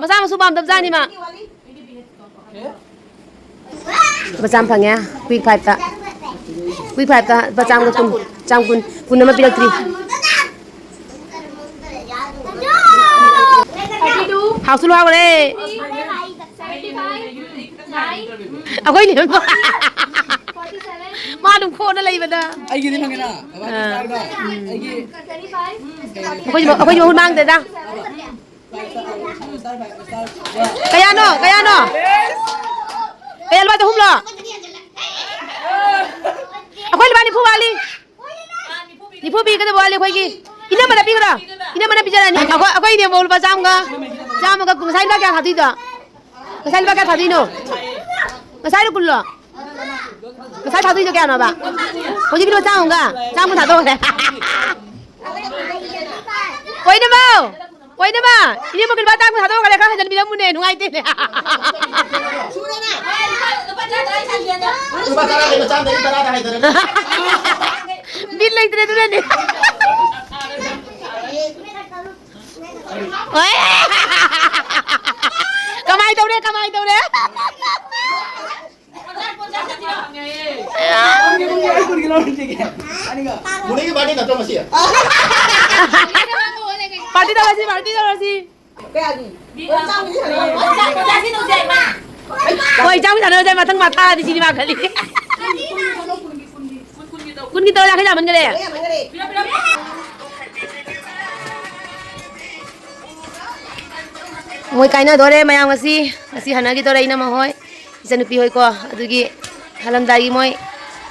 ꯃꯆꯥ ꯃꯁꯨ ꯄꯥꯝꯗꯕꯖꯥꯠꯅꯤ ꯃꯥ꯫ ꯂꯨꯄꯥ ꯆꯥꯝꯃ ꯐꯪꯉꯦ, quick five ꯇ꯫ Quick five ꯇ ꯂꯨꯄꯥ ꯆꯥꯝꯃꯒ ꯀꯨꯟ, ꯆꯥꯝꯃ ꯀꯨꯟ, ꯀꯨꯟ ꯑꯃ ꯄꯤꯔꯛꯇ꯭ꯔꯤ꯫ ꯍꯥꯎꯁꯨ ꯂꯣꯏꯈ꯭ꯔꯦ꯫ ꯑꯩꯈꯣꯏꯅꯦ꯫ ꯃꯥ ꯑꯗꯨꯝ ꯈꯣꯡꯅ ꯂꯩꯕꯗ꯫ ꯑꯩꯒꯤꯗꯤ ꯐꯪꯉꯦꯅ꯫ ꯑꯥ꯫ ꯑꯩꯒꯤ ꯑꯩꯈꯣꯏꯁꯨ, ꯑꯩꯈꯣꯏꯁꯨ ꯃꯍꯨꯠ ꯃꯥꯡꯗꯦꯗ꯫ ꯀꯌꯥꯅꯣ? ꯀꯌꯥꯅꯣ? ꯀꯌꯥ? ꯂꯨꯄꯥ ꯆꯍꯨꯝꯂꯣ? ꯑꯩꯈꯣꯏ ꯂꯨꯄꯥ ꯅꯤꯐꯨ ꯋꯥꯠꯂꯤ꯫ ꯅꯤꯐꯨ ꯄꯤꯒꯗꯕ ꯋꯥꯠꯂꯤ ꯑꯩꯈꯣꯏꯒꯤ꯫ ꯏꯅꯝꯃꯅ ꯄꯤꯈ꯭ꯔꯣ꯫ ꯏꯅꯝꯃꯅ ꯄꯤꯖꯔꯅꯤ꯫ ꯑꯩꯈꯣꯏ, ꯑꯩꯈꯣꯏ ꯏꯅꯦꯝꯕꯣꯛ ꯂꯨꯄꯥ ꯆꯥꯝꯃꯒ, ꯆꯥꯝꯃꯒ ꯀꯨꯟ꯫ ꯉꯁꯥꯏ ꯂꯨꯄꯥ ꯀꯌꯥ ꯊꯥꯗꯣꯏꯗꯣ? ꯉꯁꯥꯏ ꯂꯨꯄꯥ ꯀꯌꯥ ꯊꯥꯗꯣꯏꯅꯣ? ꯉꯁꯥꯏꯗꯣ ꯀꯨꯜꯂꯣ? ꯉꯁꯥꯏ ꯊꯥꯗꯣꯏꯗꯣ ꯀꯌꯥꯅꯣꯕ? ꯍꯧꯖꯤꯛꯀꯤꯗꯣ ꯆꯥꯝꯃꯒ? ꯆꯥꯝꯃ ꯊꯥꯗꯣꯛꯈ꯭ꯔꯦ꯫ ꯀꯣꯏꯅꯃ! ꯀꯣꯏꯅꯃ! ꯏꯅꯦꯝꯕꯣꯛꯀꯤ ꯂꯨꯄꯥ ꯆꯥꯝꯃ ꯊꯥꯗꯣꯛꯈ꯭ꯔꯦ, ꯈꯔ ꯍꯟꯖꯤꯟꯕꯤꯔꯝꯃꯨꯅꯦ, ꯅꯨꯡꯉꯥꯏꯇꯦꯅꯦ꯫ ꯂꯨꯄꯥ ꯇꯔꯥ ꯀꯩꯅꯣ, ꯆꯥꯝꯗꯒꯤ ꯇꯔꯥꯗ ꯍꯥꯏꯊꯔꯒ꯫ ꯕꯤꯠ ꯂꯩꯇ꯭ꯔꯦ ꯑꯗꯨꯅꯅꯦ꯫ ꯍꯣꯏ꯫ ꯀꯃꯥꯏ ꯇꯧꯔꯦ, ꯀꯃꯥꯏ ꯇꯧꯔꯦ? ꯃꯨꯅꯤꯒꯤ ꯕꯥꯔꯗꯦ ꯅꯠꯇ꯭ꯔꯣ ꯉꯁꯤ? ꯄꯥꯔꯇꯤ ꯇꯧꯔꯁꯤ, ꯄꯥꯔꯇꯤ ꯇꯧꯔꯁꯤ꯫ ꯍꯣꯏ, ꯏꯆꯥ ꯃꯆꯥ ꯅꯣꯏ ꯃꯊꯪ ꯃꯊꯥꯗꯤ ꯁꯤꯅꯦꯃꯥ ꯈꯜꯂꯤ꯫ ꯀꯨꯟꯒꯤ ꯇꯧꯔ ꯌꯥꯡꯈꯩ ꯌꯥꯝꯃꯟꯈꯔꯦ꯫ ꯄꯤꯔꯣ, ꯄꯤꯔꯣ, ꯄꯤꯔꯣ꯫ ꯃꯣꯏ ꯀꯥꯏꯅꯗꯣꯔꯦ ꯃꯌꯥꯝ, ꯉꯁꯤ꯫ ꯉꯁꯤ ꯍꯟꯅꯈꯤꯗꯣꯔꯦ ꯏꯅꯝꯃ ꯍꯣꯏ, ꯏꯆꯟꯅꯨꯄꯤ ꯍꯣꯏꯀꯣ꯫ ꯑꯗꯨꯒꯤ ꯍꯜꯂꯝꯗꯥꯏꯒꯤ ꯃꯣꯏ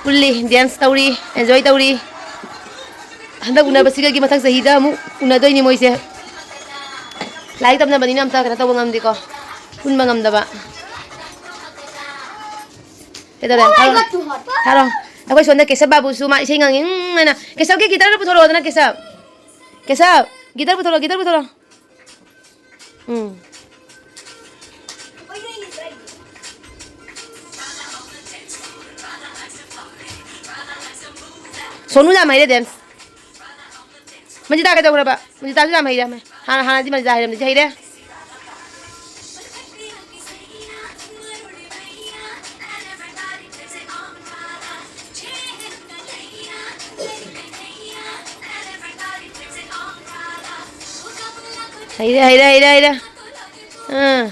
ꯄꯨꯜꯂꯤ, dance ꯇꯧꯔꯤ, enjoy ꯇꯧꯔꯤ꯫ ꯍꯟꯗꯛ ꯎꯅꯕꯁꯤꯒꯒꯤ ꯃꯊꯪ ꯆꯍꯤꯗ ꯑꯃꯨꯛ ꯎꯅꯗꯣꯏꯅꯤ ꯃꯣꯏꯁꯦ꯫ ꯂꯥꯏꯔꯤꯛ ꯇꯝꯅꯕꯅꯤꯅ ꯑꯝꯇ ꯀꯩꯅꯣ ꯇꯧꯕ ꯉꯝꯗꯦꯀꯣ, ꯄꯨꯟꯕ ꯉꯝꯗꯕ꯫ ꯀꯩꯗꯧꯔꯦ? ꯊꯥꯔꯣ꯫ ꯊꯥꯔꯣ꯫ ꯑꯩꯈꯣꯏ ꯁꯣꯝꯗ ꯀꯦꯁꯕ ꯕꯥꯕꯨꯁꯨ ꯃꯥ ꯏꯁꯩ ꯉꯪꯉꯤ, ꯎꯝ ꯍꯥꯏꯅ꯫ ꯀꯦꯁꯕꯒꯤ guitar ꯗꯣ ꯄꯨꯊꯣꯔꯛꯑꯣꯗꯅ, ꯀꯦꯁꯕ꯫ ꯀꯦꯁꯕ, guitar ꯄꯨꯊꯣꯔꯛꯑꯣ, guitar ꯄꯨꯊꯣꯔꯛꯑꯣ꯫ ꯎꯝ꯫ ꯁꯣꯅꯨ ꯌꯥꯝ ꯍꯩꯔꯦ dance꯫ ꯃꯟꯖꯤꯇꯥ ꯀꯩꯗꯧꯈ꯭ꯔꯕ? ꯃꯟꯖꯤꯇꯥꯁꯨ ꯌꯥꯝ ꯍꯩꯔꯦ, ꯌꯥꯝ ꯍꯩ-, ꯍꯥꯟꯅ, ꯍꯥꯟꯅꯗꯤ ꯃꯟꯖꯤꯇꯥ ꯍꯩꯔꯝꯗꯦ, ꯍꯧꯖꯤꯛ ꯍꯩꯔꯦ꯫ ꯍꯩꯔꯦ, ꯍꯩꯔꯦ, ꯍꯩꯔꯦ, ꯍꯩꯔꯦ꯫ ꯑꯥ꯫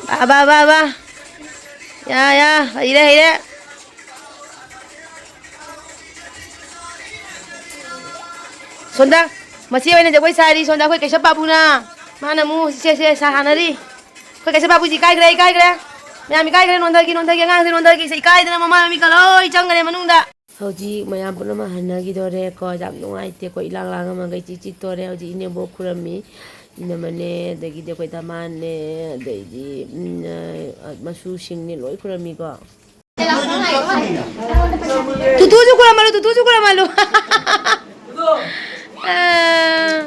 ꯕꯥ, ꯕꯥ, ꯕꯥ, ꯕꯥ꯫ ꯌꯥ, ꯌꯥ, ꯍꯩꯔꯦ, ꯍꯩꯔꯦ꯫ ꯁꯣꯝꯗ ꯃꯆꯦ ꯑꯣꯏꯅ ꯖꯒꯣꯏ ꯁꯥꯔꯤ, ꯁꯣꯝꯗ ꯑꯩꯈꯣꯏ ꯀꯩꯁꯞ ꯕꯥꯕꯨꯅ꯫ ꯃꯥꯅ ꯑꯃꯨꯛ ꯁꯦ, ꯁꯦ, ꯁꯥ-, ꯁꯥꯟꯅꯔꯤ꯫ ꯑꯩꯈꯣꯏ ꯀꯩꯁꯞ ꯕꯥꯕꯨꯁꯤ ꯏꯀꯥꯏꯈ꯭ꯔꯦ, ꯏꯀꯥꯏꯈ꯭ꯔꯦ꯫ ꯃꯌꯥꯝ ꯏꯀꯥꯏꯈ꯭ꯔꯦ, ꯅꯣꯟꯊꯈꯤ, ꯅꯣꯟꯊꯈꯤ, ꯑꯉꯥꯡꯁꯦ ꯅꯣꯟꯊꯈꯤ, ꯁꯦ ꯏꯀꯥꯏꯗꯅ ꯃꯃꯥ ꯃꯃꯤꯠꯀ ꯂꯣꯏ ꯆꯪꯈ꯭ꯔꯦ ꯃꯅꯨꯡꯗ꯫ ꯍꯧꯖꯤꯛ ꯃꯌꯥꯝ ꯄꯨꯝꯅꯃꯛ ꯍꯟꯅꯈꯤꯗꯣꯔꯦꯀꯣ, ꯌꯥꯝ ꯅꯨꯡꯉꯥꯏꯇꯦꯀꯣ, ꯏꯂꯥꯡ ꯂꯥꯡꯉꯝꯃꯒ ꯏꯆꯤꯛ ꯆꯤꯛꯇꯣꯔꯦ꯫ ꯍꯧꯖꯤꯛ ꯏꯅꯦꯝꯕꯣꯛ ꯈꯨꯔꯝꯃꯤ, ꯏꯅꯝꯃꯅꯦ, ꯑꯗꯒꯤꯗꯤ ꯑꯩꯈꯣꯏ ꯗꯃꯥꯟꯅꯦ, ꯑꯗꯩꯗꯤ, ꯎꯝ, ꯑ, ꯃꯁꯨꯁꯤꯡꯅꯦ, ꯂꯣꯏ ꯈꯨꯔꯝꯃꯤꯀꯣ꯫ ꯇꯨꯇꯨꯁꯨ ꯈꯨꯔꯝꯍꯜꯂꯨ, ꯇꯨꯇꯨꯁꯨ ꯈꯨꯔꯝꯍꯜꯂꯨ꯫ ꯑꯥ꯫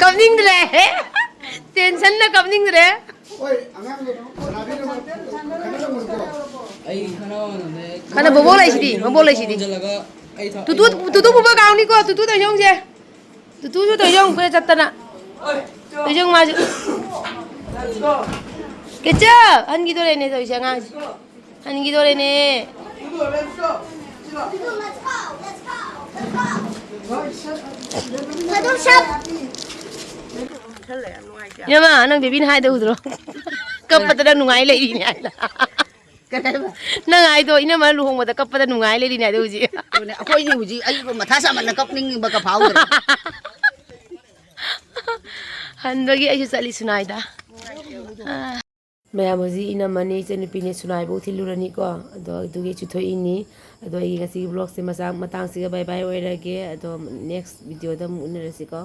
ꯀꯞꯅꯤꯡꯗ꯭ꯔꯦ꯫ Tension ꯅ ꯀꯞꯅꯤꯡꯗ꯭ꯔꯦ꯫ ꯍꯣꯏ, ꯑꯉꯥꯡꯗꯣ ꯁꯥꯟꯅꯕꯤꯅꯕ ꯈꯟꯅꯔꯝꯃꯣꯏꯀꯣ꯫ ꯑꯩ ꯈꯟꯅꯕ ꯉꯝꯗꯦ꯫ ꯈꯟꯅ ꯕꯣꯕꯣꯛ ꯂꯩꯁꯤꯗꯤ, ꯕꯣꯕꯣꯛ ꯂꯩꯁꯤꯗꯤ꯫ ꯈꯣꯝꯖꯤꯜꯂꯒ ꯑꯩ ꯊ-, ꯇꯨꯇꯨ, ꯑꯩ ꯊ-, ꯇꯨꯇꯨ ꯄꯨꯕ ꯀꯥꯎꯅꯤꯀꯣ, ꯇꯨꯇꯨ ꯇꯧꯖꯧꯁꯦ꯫ ꯇꯨꯇꯨꯁꯨ ꯇꯧꯖꯧ, ꯀꯣꯏ ꯆꯠꯇꯅ꯫ ꯇꯧꯖꯧ ꯃꯥꯁꯨ꯫ ꯀꯦꯆꯞ! ꯍꯟꯈꯤꯗꯣꯔꯦꯅꯦ ꯇꯧꯔꯤꯁꯦ ꯑꯉꯥꯡꯁꯦ꯫ ꯍꯟꯈꯤꯗꯣꯔꯦꯅꯦ꯫ ꯈꯜꯂꯦ, ꯌꯥꯝ ꯅꯨꯡꯉꯥꯏꯇꯦ꯫ ꯏꯅꯝꯃ, ꯅꯪ ꯕꯦꯕꯤꯅ ꯍꯥꯏꯗꯣ ꯎꯗ꯭ꯔꯣ? ꯀꯞꯄꯗ ꯅꯪ ꯅꯨꯡꯉꯥꯏ ꯂꯩꯔꯤꯅꯦ ꯍꯥꯏꯗ꯫ ꯀꯩ ꯍꯥꯏꯕ? ꯅꯪ ꯍꯥꯏꯗꯣ ꯏꯅꯝꯃ ꯂꯨꯍꯣꯡꯕꯗ ꯀꯞꯄꯗ ꯅꯨꯡꯉꯥꯏ ꯂꯩꯔꯤꯅꯦ ꯍꯥꯏꯗꯣ ꯍꯧꯖꯤꯛ꯫ ꯑꯗꯨꯅꯦ, ꯑꯩꯈꯣꯏꯗꯤ ꯍꯧꯖꯤꯛ ꯑꯩꯕꯨ ꯃꯊꯥ ꯁꯥꯃꯟꯅ ꯀꯞꯅꯤꯡꯕꯒ ꯐꯥꯎꯗ꯭ꯔꯦ꯫ ꯍꯟꯕꯒꯤ ꯑꯩꯁꯨ ꯆꯠꯂꯤ ꯁꯨꯅꯥꯏꯗ꯫ ꯃꯌꯥꯝ ꯍꯧꯖꯤꯛ ꯏꯅꯝꯃꯅꯦ, ꯏꯆꯟꯅꯨꯄꯤꯅꯦ ꯁꯨꯅꯥꯏꯕꯨ ꯊꯤꯜꯂꯨꯔꯅꯤꯀꯣ꯫ ꯑꯗꯣ ꯑꯗꯨꯒꯤ ꯆꯨꯊꯣꯛꯏꯅꯤ꯫ ꯑꯗꯣ ꯑꯩꯒꯤ ꯉꯁꯤꯒꯤ vlogꯁꯦ ꯃꯆꯥ ꯃꯇꯥꯡꯁꯤꯒ bye bye ꯑꯣꯏꯔꯒꯦ꯫ ꯑꯗꯣ next videoꯗ ꯑꯃꯨꯛ ꯎꯅꯔꯁꯤꯀꯣ꯫